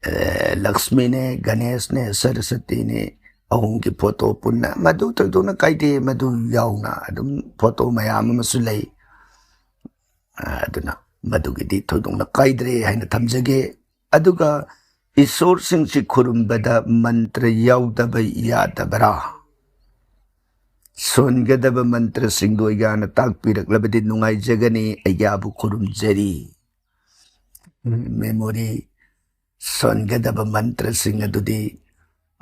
ꯑꯦ, ꯂꯛꯁꯃꯤꯅꯦ, ꯒꯅꯦꯁꯅꯦ, ꯁꯔꯁꯇꯤꯅꯦ, ꯑꯍꯨꯝꯒꯤ ꯐꯣꯇꯣ ꯄꯨꯟꯅ, ꯃꯗꯨ ꯊꯣꯏꯗꯣꯛꯅ ꯀꯥꯏꯗꯦ, ꯃꯗꯨ ꯌꯥꯎꯅ ꯑꯗꯨꯝ ꯐꯣꯇꯣ ꯃꯌꯥꯝ ꯑꯃꯁꯨ ꯂꯩ꯫ ꯑꯗꯨꯅ ꯃꯗꯨꯒꯤꯗꯤ ꯊꯣꯏꯗꯣꯛꯅ ꯀꯥꯏꯗ꯭ꯔꯦ ꯍꯥꯏꯅ ꯊꯝꯖꯒꯦ꯫ ꯑꯗꯨꯒ ꯏꯁꯣꯔꯁꯤꯡꯁꯤ ꯈꯨꯔꯨꯝꯕꯗ ꯃꯟꯇ꯭ꯔ ꯌꯥꯎꯗꯕ ꯌꯥꯗꯕ꯭ꯔꯥ? ꯁꯣꯟꯒꯗꯕ ꯃꯟꯇ꯭ꯔꯁꯤꯡꯗꯣ ꯑꯩꯒꯥꯅ ꯇꯥꯛꯄꯤꯔꯛꯂꯕꯗꯤ ꯅꯨꯡꯉꯥꯏꯖꯒꯅꯤ꯫ ꯑꯩꯒꯥꯕꯨ ꯈꯨꯔꯨꯝꯖꯔꯤ꯫ ꯃꯦꯃꯣꯔꯤ ꯁꯣꯟꯒꯗꯕ ꯃꯟꯇ꯭ꯔꯁꯤꯡ ꯑꯗꯨꯗꯤ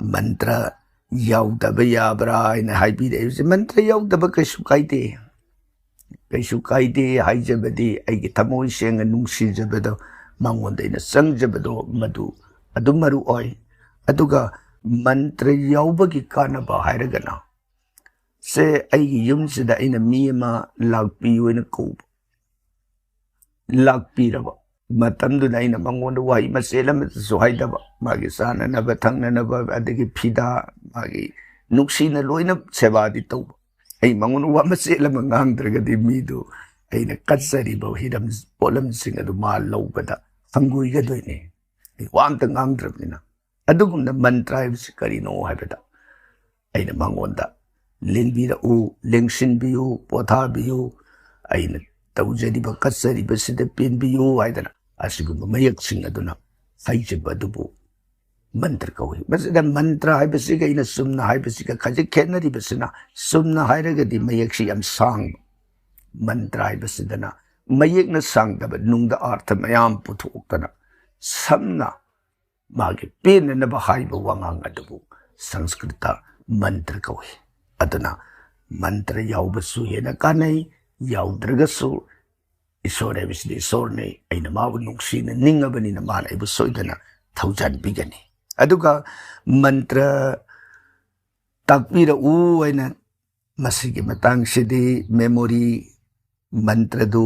ꯃꯟꯇ꯭ꯔ ꯌꯥꯎꯗꯕ ꯌꯥꯕ꯭ꯔꯥ ꯍꯥꯏꯅ ꯍꯥꯏꯕꯤꯔꯛꯏꯕꯁꯦ, ꯃꯟꯇ꯭ꯔ ꯌꯥꯎꯗꯕ ꯀꯩꯁꯨ ꯀꯥꯏꯗꯦ꯫ ꯀꯩꯁꯨ ꯀꯥꯏꯗꯦ ꯍꯥꯏꯖꯕꯗꯤ ꯑꯩꯒꯤ ꯊꯃꯣꯏ ꯁꯦꯡꯅ ꯅꯨꯡꯁꯤꯖꯕꯗꯣ, ꯃꯉꯣꯟꯗ ꯑꯩꯅ ꯆꯪꯖꯕꯗꯣ, ꯃꯗꯨ ꯑꯗꯨꯝ ꯃꯔꯨ ꯑꯣꯏ꯫ ꯑꯗꯨꯒ ꯃꯟꯇ꯭ꯔ ꯌꯥꯎꯕꯒꯤ ꯀꯥꯟꯅꯕ ꯍꯥꯏꯔꯒꯅ, ꯁꯦ, ꯑꯩꯒꯤ ꯌꯨꯝꯁꯤꯗ ꯑꯩꯅ ꯃꯤ ꯑꯃ ꯂꯥꯛꯄꯤꯌꯨ ꯍꯥꯏꯅ ꯀꯧꯕ, ꯂꯥꯛꯄꯤꯔꯕ ꯃꯇꯝꯗꯨꯗ ꯑꯩꯅ ꯃꯉꯣꯟꯗ ꯋꯥꯍꯩ ꯃꯆꯦꯠ ꯑꯃꯠꯇꯁꯨ ꯍꯥꯏꯗꯕ, ꯃꯥꯒꯤ ꯆꯥꯅꯅꯕ ꯊꯛꯅꯅꯕ, ꯑꯗꯒꯤ ꯐꯤꯗꯥ, ꯃꯥꯒꯤ ꯅꯨꯡꯁꯤꯅ ꯂꯣꯏꯅ ꯁꯦꯕꯥꯗꯤ ꯇꯧꯕ, ꯑꯩ ꯃꯉꯣꯟꯗ ꯋꯥ ꯃꯆꯦꯠ ꯑꯃ ꯉꯥꯡꯗ꯭ꯔꯒꯗꯤ ꯃꯤꯗꯨ ꯑꯩꯅ ꯀꯠꯆꯔꯤꯕ ꯍꯤꯔꯝ ꯄꯣꯠꯂꯝꯁꯤꯡ ꯑꯗꯨ ꯃꯥ ꯂꯧꯕꯗ ꯍꯪꯒꯣꯏꯒꯗꯣꯏꯅꯤ, ꯑꯩ ꯋꯥ ꯑꯝꯇ ꯉꯥꯡꯗ꯭ꯔꯕꯅꯤꯅ꯫ ꯑꯗꯨꯒꯨꯝꯅ ꯃꯟꯇ꯭ꯔ ꯍꯥꯏꯕꯁꯤ ꯀꯔꯤꯅꯣ ꯍꯥꯏꯕꯗ, ꯑꯩꯅ ꯃꯉꯣꯟꯗ "ꯂꯦꯡꯕꯤꯔꯛꯎ, ꯂꯦꯡꯁꯤꯟꯕꯤꯌꯨ, ꯄꯣꯊꯥꯕꯤꯌꯨ, ꯑꯩꯅ ꯇꯧꯖꯔꯤꯕ ꯀꯠꯆꯔꯤꯕꯁꯤꯗ ꯄꯦꯟꯕꯤꯌꯨ" ꯍꯥꯏꯗꯅ ꯑꯁꯤꯒꯨꯝꯕ ꯃꯌꯦꯛꯁꯤꯡ ꯑꯗꯨꯅ ꯍꯥꯏꯖꯕ ꯑꯗꯨꯕꯨ ꯃꯟꯇ꯭ꯔ ꯀꯧꯏ꯫ ꯃꯁꯤꯗ ꯃꯟꯇ꯭ꯔ ꯍꯥꯏꯕꯁꯤꯒ ꯑꯩꯅ ꯆꯨꯝꯅ ꯍꯥꯏꯕꯁꯤꯒ ꯈꯖꯤꯛ ꯈꯦꯠꯅꯔꯤꯕꯁꯤꯅ, ꯆꯨꯝꯅ ꯍꯥꯏꯔꯒꯗꯤ ꯃꯌꯦꯛꯁꯤ ꯌꯥꯝ ꯁꯥꯡꯕ, ꯃꯟꯇ꯭ꯔ ꯍꯥꯏꯕꯁꯤꯗꯅ ꯃꯌꯦꯛꯅ ꯁꯥꯡꯗꯕ, ꯅꯨꯡꯗ ꯑꯥꯔꯊ ꯃꯌꯥꯝ ꯄꯨꯊꯣꯛꯇꯅ ꯁꯝꯅ ꯃꯥꯒꯤ ꯄꯦꯟꯅꯅꯕ ꯍꯥꯏꯕ ꯋꯥꯉꯥꯡ ꯑꯗꯨꯕꯨ ꯁꯪꯁꯀ꯭ꯔꯤꯠꯇ ꯃꯟꯇ꯭ꯔ ꯀꯧꯏ꯫ ꯑꯗꯨꯅ ꯃꯟꯇ꯭ꯔ ꯌꯥꯎꯕꯁꯨ ꯍꯦꯟꯅ ꯀꯥꯟꯅꯩ, ꯌꯥꯎꯗ꯭ꯔꯒꯁꯨ ꯏꯁꯣꯔ ꯍꯥꯏꯕꯁꯤꯗꯤ ꯏꯁꯣꯔꯅꯤ, ꯑꯩꯅ ꯃꯥꯕꯨ ꯅꯨꯡꯁꯤꯅ ꯅꯤꯡꯉꯕꯅꯤꯅ ꯃꯥꯅ ꯑꯩꯕꯨ ꯁꯣꯏꯗꯅ ꯊꯧꯖꯥꯟꯕꯤꯒꯅꯤ꯫ ꯑꯗꯨꯒ ꯃꯟꯇ꯭ꯔ ꯇꯥꯛꯄꯤꯔꯛꯎ ꯍꯥꯏꯅ ꯃꯁꯤꯒꯤ ꯃꯇꯥꯡꯁꯤꯗꯤ memory ꯃꯟꯇ꯭ꯔꯗꯨ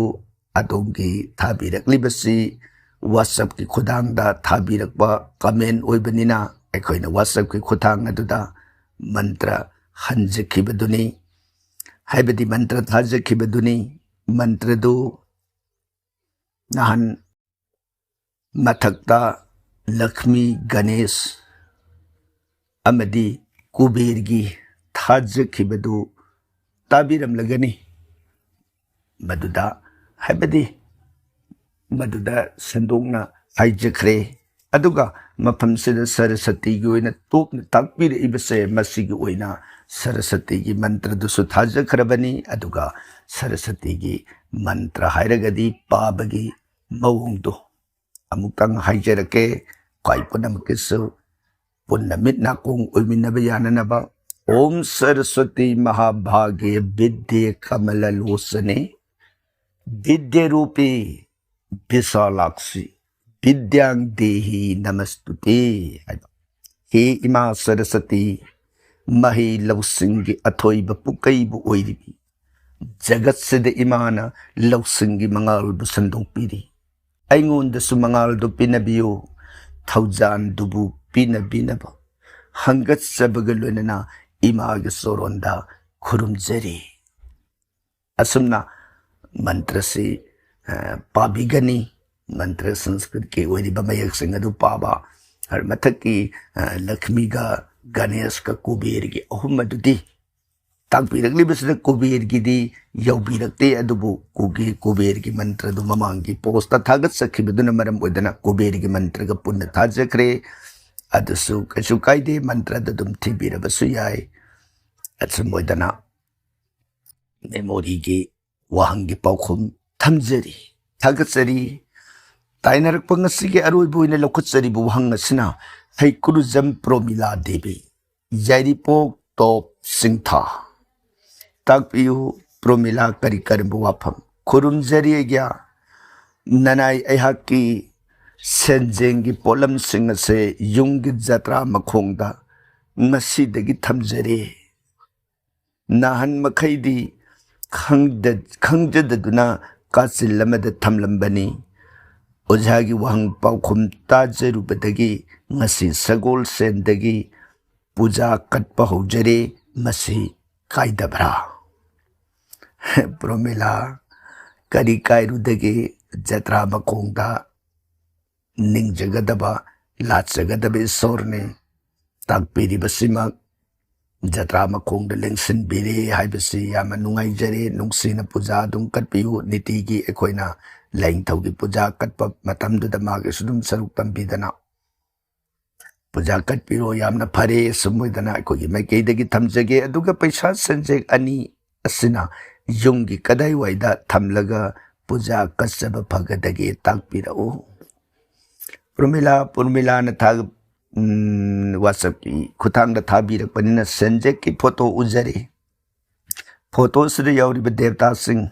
ꯑꯗꯣꯝꯒꯤ ꯊꯥꯕꯤꯔꯛꯂꯤꯕꯁꯤ WhatsApp-ꯀꯤ ꯈꯨꯠꯊꯥꯡꯗ ꯊꯥꯕꯤꯔꯛꯄ comment ꯑꯣꯏꯕꯅꯤꯅ, ꯑꯩꯈꯣꯏꯅ WhatsApp-ꯀꯤ ꯈꯨꯠꯊꯥꯡ ꯑꯗꯨꯗ ꯃꯟꯇ꯭ꯔ ꯍꯟꯖꯈꯤꯕꯗꯨꯅꯤ, ꯍꯥꯏꯕꯗꯤ ꯃꯟꯇ꯭ꯔ ꯊꯥꯖꯈꯤꯕꯗꯨꯅꯤ꯫ ꯃꯟꯇ꯭ꯔꯗꯨ ꯅꯍꯥꯟ ꯃꯊꯛꯇ ꯂꯛꯁꯃꯤ, ꯒꯅꯦꯁ ꯑꯃꯗꯤ ꯀꯨꯕꯦꯔꯒꯤ ꯊꯥꯖꯈꯤꯕꯗꯨ ꯇꯥꯕꯤꯔꯝꯂꯒꯅꯤ꯫ ꯃꯗꯨꯗ, ꯍꯥꯏꯕꯗꯤ ꯃꯗꯨꯗ ꯁꯟꯗꯣꯛꯅ ꯍꯥꯏꯖꯈ꯭ꯔꯦ꯫ ꯑꯗꯨꯒ ꯃꯐꯝꯁꯤꯗ ꯁꯔꯁꯇꯤꯒꯤ ꯑꯣꯏꯅ ꯇꯣꯞꯅ ꯇꯥꯛꯄꯤꯔꯛꯏꯕꯁꯦ, ꯃꯁꯤꯒꯤ ꯑꯣꯏꯅ ꯁꯔꯁꯇꯤꯒꯤ ꯃꯟꯇ꯭ꯔꯗꯨꯁꯨ ꯊꯥꯖꯈ꯭ꯔꯕꯅꯤ꯫ ꯑꯗꯨꯒ ꯁꯔꯁꯇꯤꯒꯤ ꯃꯟꯇ꯭ꯔ ꯍꯥꯏꯔꯒꯗꯤ ꯄꯥꯕꯒꯤ ꯃꯑꯣꯡꯗꯣ ꯑꯃꯨꯛꯇꯪ ꯍꯥꯏꯖꯔꯛꯀꯦ꯫ ꯈ꯭ꯋꯥꯏ ꯄꯨꯝꯅꯃꯛꯀꯤꯁꯨ ꯄꯨꯟꯅ ꯃꯤꯠ ꯅꯥꯀꯣꯡ ꯑꯣꯏꯃꯤꯟꯅꯕ ꯌꯥꯅꯅꯕ, "Om Saraswati Mahabhage Vidye Kamala Losane Vidya Rupi Visalakshi Vidyang Dehi Namastute" ꯍꯥꯏꯕ꯫ "ꯍꯦ ꯏꯃꯥ ꯁꯔꯁꯇꯤ, ꯃꯍꯩ ꯂꯧꯁꯤꯡꯒꯤ ꯑꯊꯣꯏꯕ ꯄꯨꯀꯩꯕꯨ ꯑꯣꯏꯔꯤꯕꯤ, ꯖꯒꯠꯁꯤꯗ ꯏꯃꯥꯅ ꯂꯧꯁꯤꯡꯒꯤ ꯃꯉꯥꯜꯕꯨ ꯁꯟꯗꯣꯛꯄꯤꯔꯤ꯫ ꯑꯩꯉꯣꯟꯗꯁꯨ ꯃꯉꯥꯜꯗꯨ ꯄꯤꯅꯕꯤꯌꯨ, ꯊꯧꯖꯥꯟꯗꯨꯕꯨ ꯄꯤꯅꯕꯤꯅꯕ ꯍꯪꯒꯠꯆꯕꯒ ꯂꯣꯏꯅꯅ ꯏꯃꯥꯒꯤ ꯆꯣꯔꯣꯟꯗ ꯈꯨꯔꯨꯝꯖꯔꯤ"꯫ ꯑꯁꯨꯝꯅ ꯃꯟꯇ꯭ꯔꯁꯤ, ꯑ, ꯄꯥꯕꯤꯒꯅꯤ꯫ ꯃꯟꯇ꯭ꯔ ꯁꯪꯁꯀ꯭ꯔꯤꯠꯀꯤ ꯑꯣꯏꯔꯤꯕ ꯃꯌꯦꯛꯁꯤꯡ ꯑꯗꯨ ꯄꯥꯕ, ꯑꯗꯨ ꯃꯊꯛꯀꯤ, ꯑ, ꯂꯛꯁꯃꯤꯒ ꯒꯅꯦꯁꯀ ꯀꯨꯕꯦꯔꯒꯤ ꯑꯍꯨꯝ ꯑꯗꯨꯗꯤ ꯇꯥꯛꯄꯤꯔꯛꯂꯤꯕꯁꯤꯗ ꯀꯨꯕꯦꯔꯒꯤꯗꯤ ꯌꯧꯕꯤꯔꯛꯇꯦ, ꯑꯗꯨꯕꯨ ꯀꯨꯒꯤ-, ꯀꯨꯕꯦꯔꯒꯤ ꯃꯟꯇ꯭ꯔꯗꯨ ꯃꯃꯥꯡꯒꯤ ꯄꯣꯁꯇ ꯊꯥꯒꯠꯆꯈꯤꯕꯗꯨꯅ ꯃꯔꯝ ꯑꯣꯏꯗꯅ ꯀꯨꯕꯦꯔꯒꯤ ꯃꯟꯇ꯭ꯔꯒ ꯄꯨꯟꯅ ꯊꯥꯖꯈ꯭ꯔꯦ꯫ ꯑꯗꯨꯁꯨ ꯀꯩꯁꯨ ꯀꯥꯏꯗꯦ, ꯃꯟꯇ꯭ꯔꯗ ꯑꯗꯨꯝ ꯊꯤꯕꯤꯔꯕꯁꯨ ꯌꯥꯏ꯫ ꯑꯁꯨꯝ ꯑꯣꯏꯗꯅ ꯃꯦꯃꯣꯔꯤꯒꯤ ꯋꯥꯍꯪꯒꯤ ꯄꯥꯎꯈꯨꯝ ꯊꯝꯖꯔꯤ, ꯊꯥꯒꯠꯆꯔꯤ꯫ ꯇꯥꯏꯅꯔꯛꯄ ꯉꯁꯤꯒꯤ ꯑꯔꯣꯏꯕ ꯑꯣꯏꯅ ꯂꯧꯈꯠꯆꯔꯤꯕ ꯋꯥꯍꯪ ꯑꯁꯤꯅ ꯍꯩꯀ꯭ꯔꯨꯖꯝ ꯄ꯭ꯔꯣꯃꯤꯂꯥ ꯗꯦꯕꯤ, ꯌꯥꯏꯔꯤꯄꯣꯛ ꯇꯣꯞ ꯁꯤꯡꯊꯥ꯫ ꯇꯥꯛꯄꯤꯌꯨ ꯄ꯭ꯔꯣꯃꯤꯂꯥ, ꯀꯔꯤ ꯀꯔꯝꯕ ꯋꯥꯐꯝ? ꯈꯨꯔꯨꯝꯖꯔꯤ ꯑꯩꯒ꯭ꯌꯥ꯫ ꯅꯅꯥꯏ ꯑꯩꯍꯥꯛꯀꯤ ꯁꯦꯟꯖꯦꯡꯒꯤ ꯄꯣꯠꯂꯝꯁꯤꯡ ꯑꯁꯦ ꯌꯨꯝꯒꯤ ꯖꯇ꯭ꯔꯥ ꯃꯈꯣꯡꯗ ꯉꯁꯤꯗꯒꯤ ꯊꯝꯖꯔꯦ꯫ ꯅꯍꯥꯟ ꯃꯈꯩꯗꯤ ꯈꯪꯗ-, ꯈꯪꯖꯗꯗꯨꯅ ꯀꯥꯆꯤꯜ ꯑꯃꯗ ꯊꯝꯂꯝꯕꯅꯤ꯫ ꯑꯣꯖꯥꯒꯤ ꯋꯥꯍꯪ ꯄꯥꯎꯈꯨꯝ ꯇꯥꯖꯔꯨꯕꯗꯒꯤ ꯉꯁꯤ ꯁꯒꯣꯜꯁꯦꯟꯗꯒꯤ ꯄꯨꯖꯥ ꯀꯠꯄ ꯍꯧꯖꯔꯦ꯫ ꯃꯁꯤ ꯀꯥꯏꯗꯕ꯭ꯔꯥ? ꯄ꯭ꯔꯣꯃꯤꯂꯥ, ꯀꯔꯤ ꯀꯥꯏꯔꯨꯗꯒꯦ? ꯖꯇ꯭ꯔꯥ ꯃꯈꯣꯡꯗ ꯅꯤꯡꯖꯒꯗꯕ, ꯂꯥꯠꯆꯒꯗꯕ ꯏꯁꯣꯔꯅꯤ꯫ ꯇꯥꯛꯄꯤꯔꯤꯕꯁꯤꯃꯛ ꯖꯇ꯭ꯔꯥ ꯃꯈꯣꯡꯗ ꯂꯦꯡꯁꯤꯟꯕꯤꯔꯦ ꯍꯥꯏꯕꯁꯤ ꯌꯥꯝꯅ ꯅꯨꯡꯉꯥꯏꯖꯔꯦ꯫ ꯅꯨꯡꯁꯤꯅ ꯄꯨꯖꯥ ꯑꯗꯨꯝ ꯀꯠꯄꯤꯌꯨ꯫ ꯅꯤꯇꯤꯒꯤ ꯑꯩꯈꯣꯏꯅ ꯂꯥꯏꯅꯤꯡꯊꯧꯒꯤ ꯄꯨꯖꯥ ꯀꯠꯄ ꯃꯇꯝꯗꯨꯗ ꯃꯥꯒꯤꯁꯨ ꯑꯗꯨꯝ ꯁꯔꯨꯛ ꯇꯝꯕꯤꯗꯅ ꯄꯨꯖꯥ ꯀꯠꯄꯤꯔꯣ꯫ ꯌꯥꯝꯅ ꯐꯔꯦ꯫ ꯑꯁꯨꯝ ꯑꯣꯏꯗꯅ ꯑꯩꯈꯣꯏꯒꯤ ꯃꯥꯏꯀꯩꯗꯒꯤ ꯊꯝꯖꯒꯦ꯫ ꯑꯗꯨꯒ ꯄꯩꯁꯥ ꯁꯦꯟꯖꯦꯛ ꯑꯅꯤ ꯑꯁꯤꯅ ꯌꯨꯝꯒꯤ ꯀꯗꯥꯏꯋꯥꯏꯗ ꯊꯝꯂꯒ ꯄꯨꯖꯥ ꯀꯠꯆꯕ ꯐꯒꯗꯒꯦ ꯇꯥꯛꯄꯤꯔꯛꯎ꯫ ꯄ꯭ꯔꯃꯤꯂꯥ, ꯄ꯭ꯔꯃꯤꯂꯥꯅ ꯊꯥ-, ꯎꯝ, WhatsApp-ꯀꯤ ꯈꯨꯠꯊꯥꯡꯗ ꯊꯥꯕꯤꯔꯛꯄꯅꯤꯅ ꯁꯦꯟꯖꯦꯛꯀꯤ ꯐꯣꯇꯣ ꯎꯖꯔꯤ꯫ ꯐꯣꯇꯣꯁꯤꯗ ꯌꯥꯎꯔꯤꯕ ꯗꯦꯕꯇꯥꯁꯤꯡ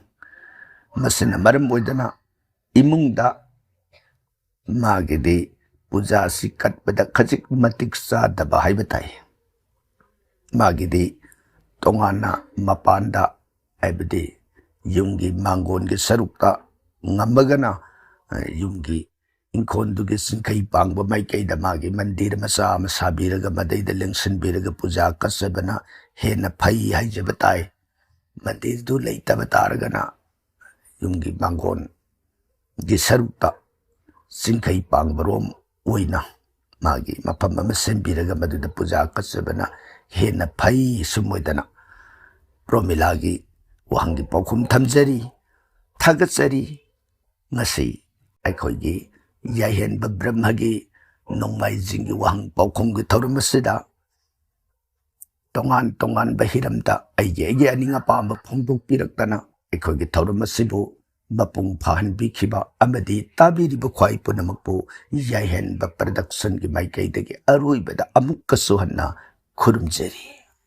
ꯃꯁꯤꯅ ꯃꯔꯝ ꯑꯣꯏꯗꯅ ꯏꯃꯨꯡꯗ ꯃꯥꯒꯤꯗꯤ ꯄꯨꯖꯥꯁꯤ ꯀꯠꯄꯗ ꯈꯖꯤꯛ ꯃꯇꯤꯛ ꯆꯥꯗꯕ ꯍꯥꯏꯕ ꯇꯥꯏ꯫ ꯃꯥꯒꯤꯗꯤ ꯇꯣꯉꯥꯟꯅ ꯃꯄꯥꯟꯗ, ꯍꯥꯏꯕꯗꯤ ꯌꯨꯝꯒꯤ ꯃꯥꯡꯒꯣꯟꯒꯤ ꯁꯔꯨꯛꯇ ꯉꯝꯃꯒꯅ, ꯑ, ꯌꯨꯝꯒꯤ ꯏꯪꯈꯣꯜꯗꯨꯒꯤ ꯆꯤꯡꯈꯩ ꯄꯥꯡꯕ ꯃꯥꯏꯀꯩꯗ ꯃꯥꯒꯤ ꯃꯟꯗꯤꯔ ꯃꯆꯥ ꯑꯃ ꯁꯥꯕꯤꯔꯒ ꯃꯗꯩꯗ ꯂꯦꯡꯁꯤꯟꯕꯤꯔꯒ ꯄꯨꯖꯥ ꯀꯠꯆꯕꯅ ꯍꯦꯟꯅ ꯐꯩ ꯍꯥꯏꯖꯕ ꯇꯥꯏ꯫ ꯃꯟꯗꯤꯔꯗꯨ ꯂꯩꯇꯕ ꯇꯥꯔꯒꯅ ꯌꯨꯝꯒꯤ ꯃꯥꯡꯒꯣꯟꯒꯤ ꯁꯔꯨꯛꯇ ꯆꯤꯡꯈꯩ ꯄꯥꯡꯕꯔꯣꯝ ꯑꯣꯏꯅ ꯃꯥꯒꯤ ꯃꯐꯝ ꯑꯃ ꯁꯦꯝꯕꯤꯔꯒ ꯃꯗꯨꯗ ꯄꯨꯖꯥ ꯀꯠꯆꯕꯅ ꯍꯦꯟꯅ ꯐꯩ꯫ ꯁꯨꯝ ꯑꯣꯏꯗꯅ ꯄ꯭ꯔꯣꯃꯤꯂꯥꯒꯤ ꯋꯥꯍꯪꯒꯤ ꯄꯥꯎꯈꯨꯝ ꯊꯝꯖꯔꯤ, ꯊꯥꯒꯠꯆꯔꯤ꯫ ꯉꯁꯤ ꯑꯩꯈꯣꯏꯒꯤ ꯌꯥꯏꯍꯦꯟꯕ ꯕ꯭ꯔꯍ꯭ꯃꯒꯤ ꯅꯣꯡꯃꯥꯏꯖꯤꯡꯒꯤ ꯋꯥꯍꯪ ꯄꯥꯎꯈꯨꯝꯒꯤ ꯊꯧꯔꯝ ꯑꯁꯤꯗ ꯇꯣꯉꯥꯟ ꯇꯣꯉꯥꯟꯕ ꯍꯤꯔꯝꯗ ꯑꯩꯒꯤ ꯑꯩꯒꯤ ꯑꯅꯤꯡ ꯑꯄꯥꯝꯕ ꯐꯣꯡꯗꯣꯛꯄꯤꯔꯛꯇꯅ ꯑꯩꯈꯣꯏꯒꯤ ꯊꯧꯔꯝ ꯑꯁꯤꯕꯨ ꯃꯄꯨꯡ ꯐꯥꯍꯟꯕꯤꯈꯤꯕ ꯑꯃꯗꯤ ꯇꯥꯕꯤꯔꯤꯕ ꯈ꯭ꯋꯥꯏ ꯄꯨꯝꯅꯃꯛꯄꯨ ꯌꯥꯏꯍꯦꯟꯕ ꯄ꯭ꯔꯗꯛꯁꯟꯒꯤ ꯃꯥꯏꯀꯩꯗꯒꯤ ꯑꯔꯣꯏꯕꯗ ꯑꯃꯨꯛꯀꯁꯨ ꯍꯟꯅ ꯈꯨꯔꯨꯝꯖꯔꯤ꯫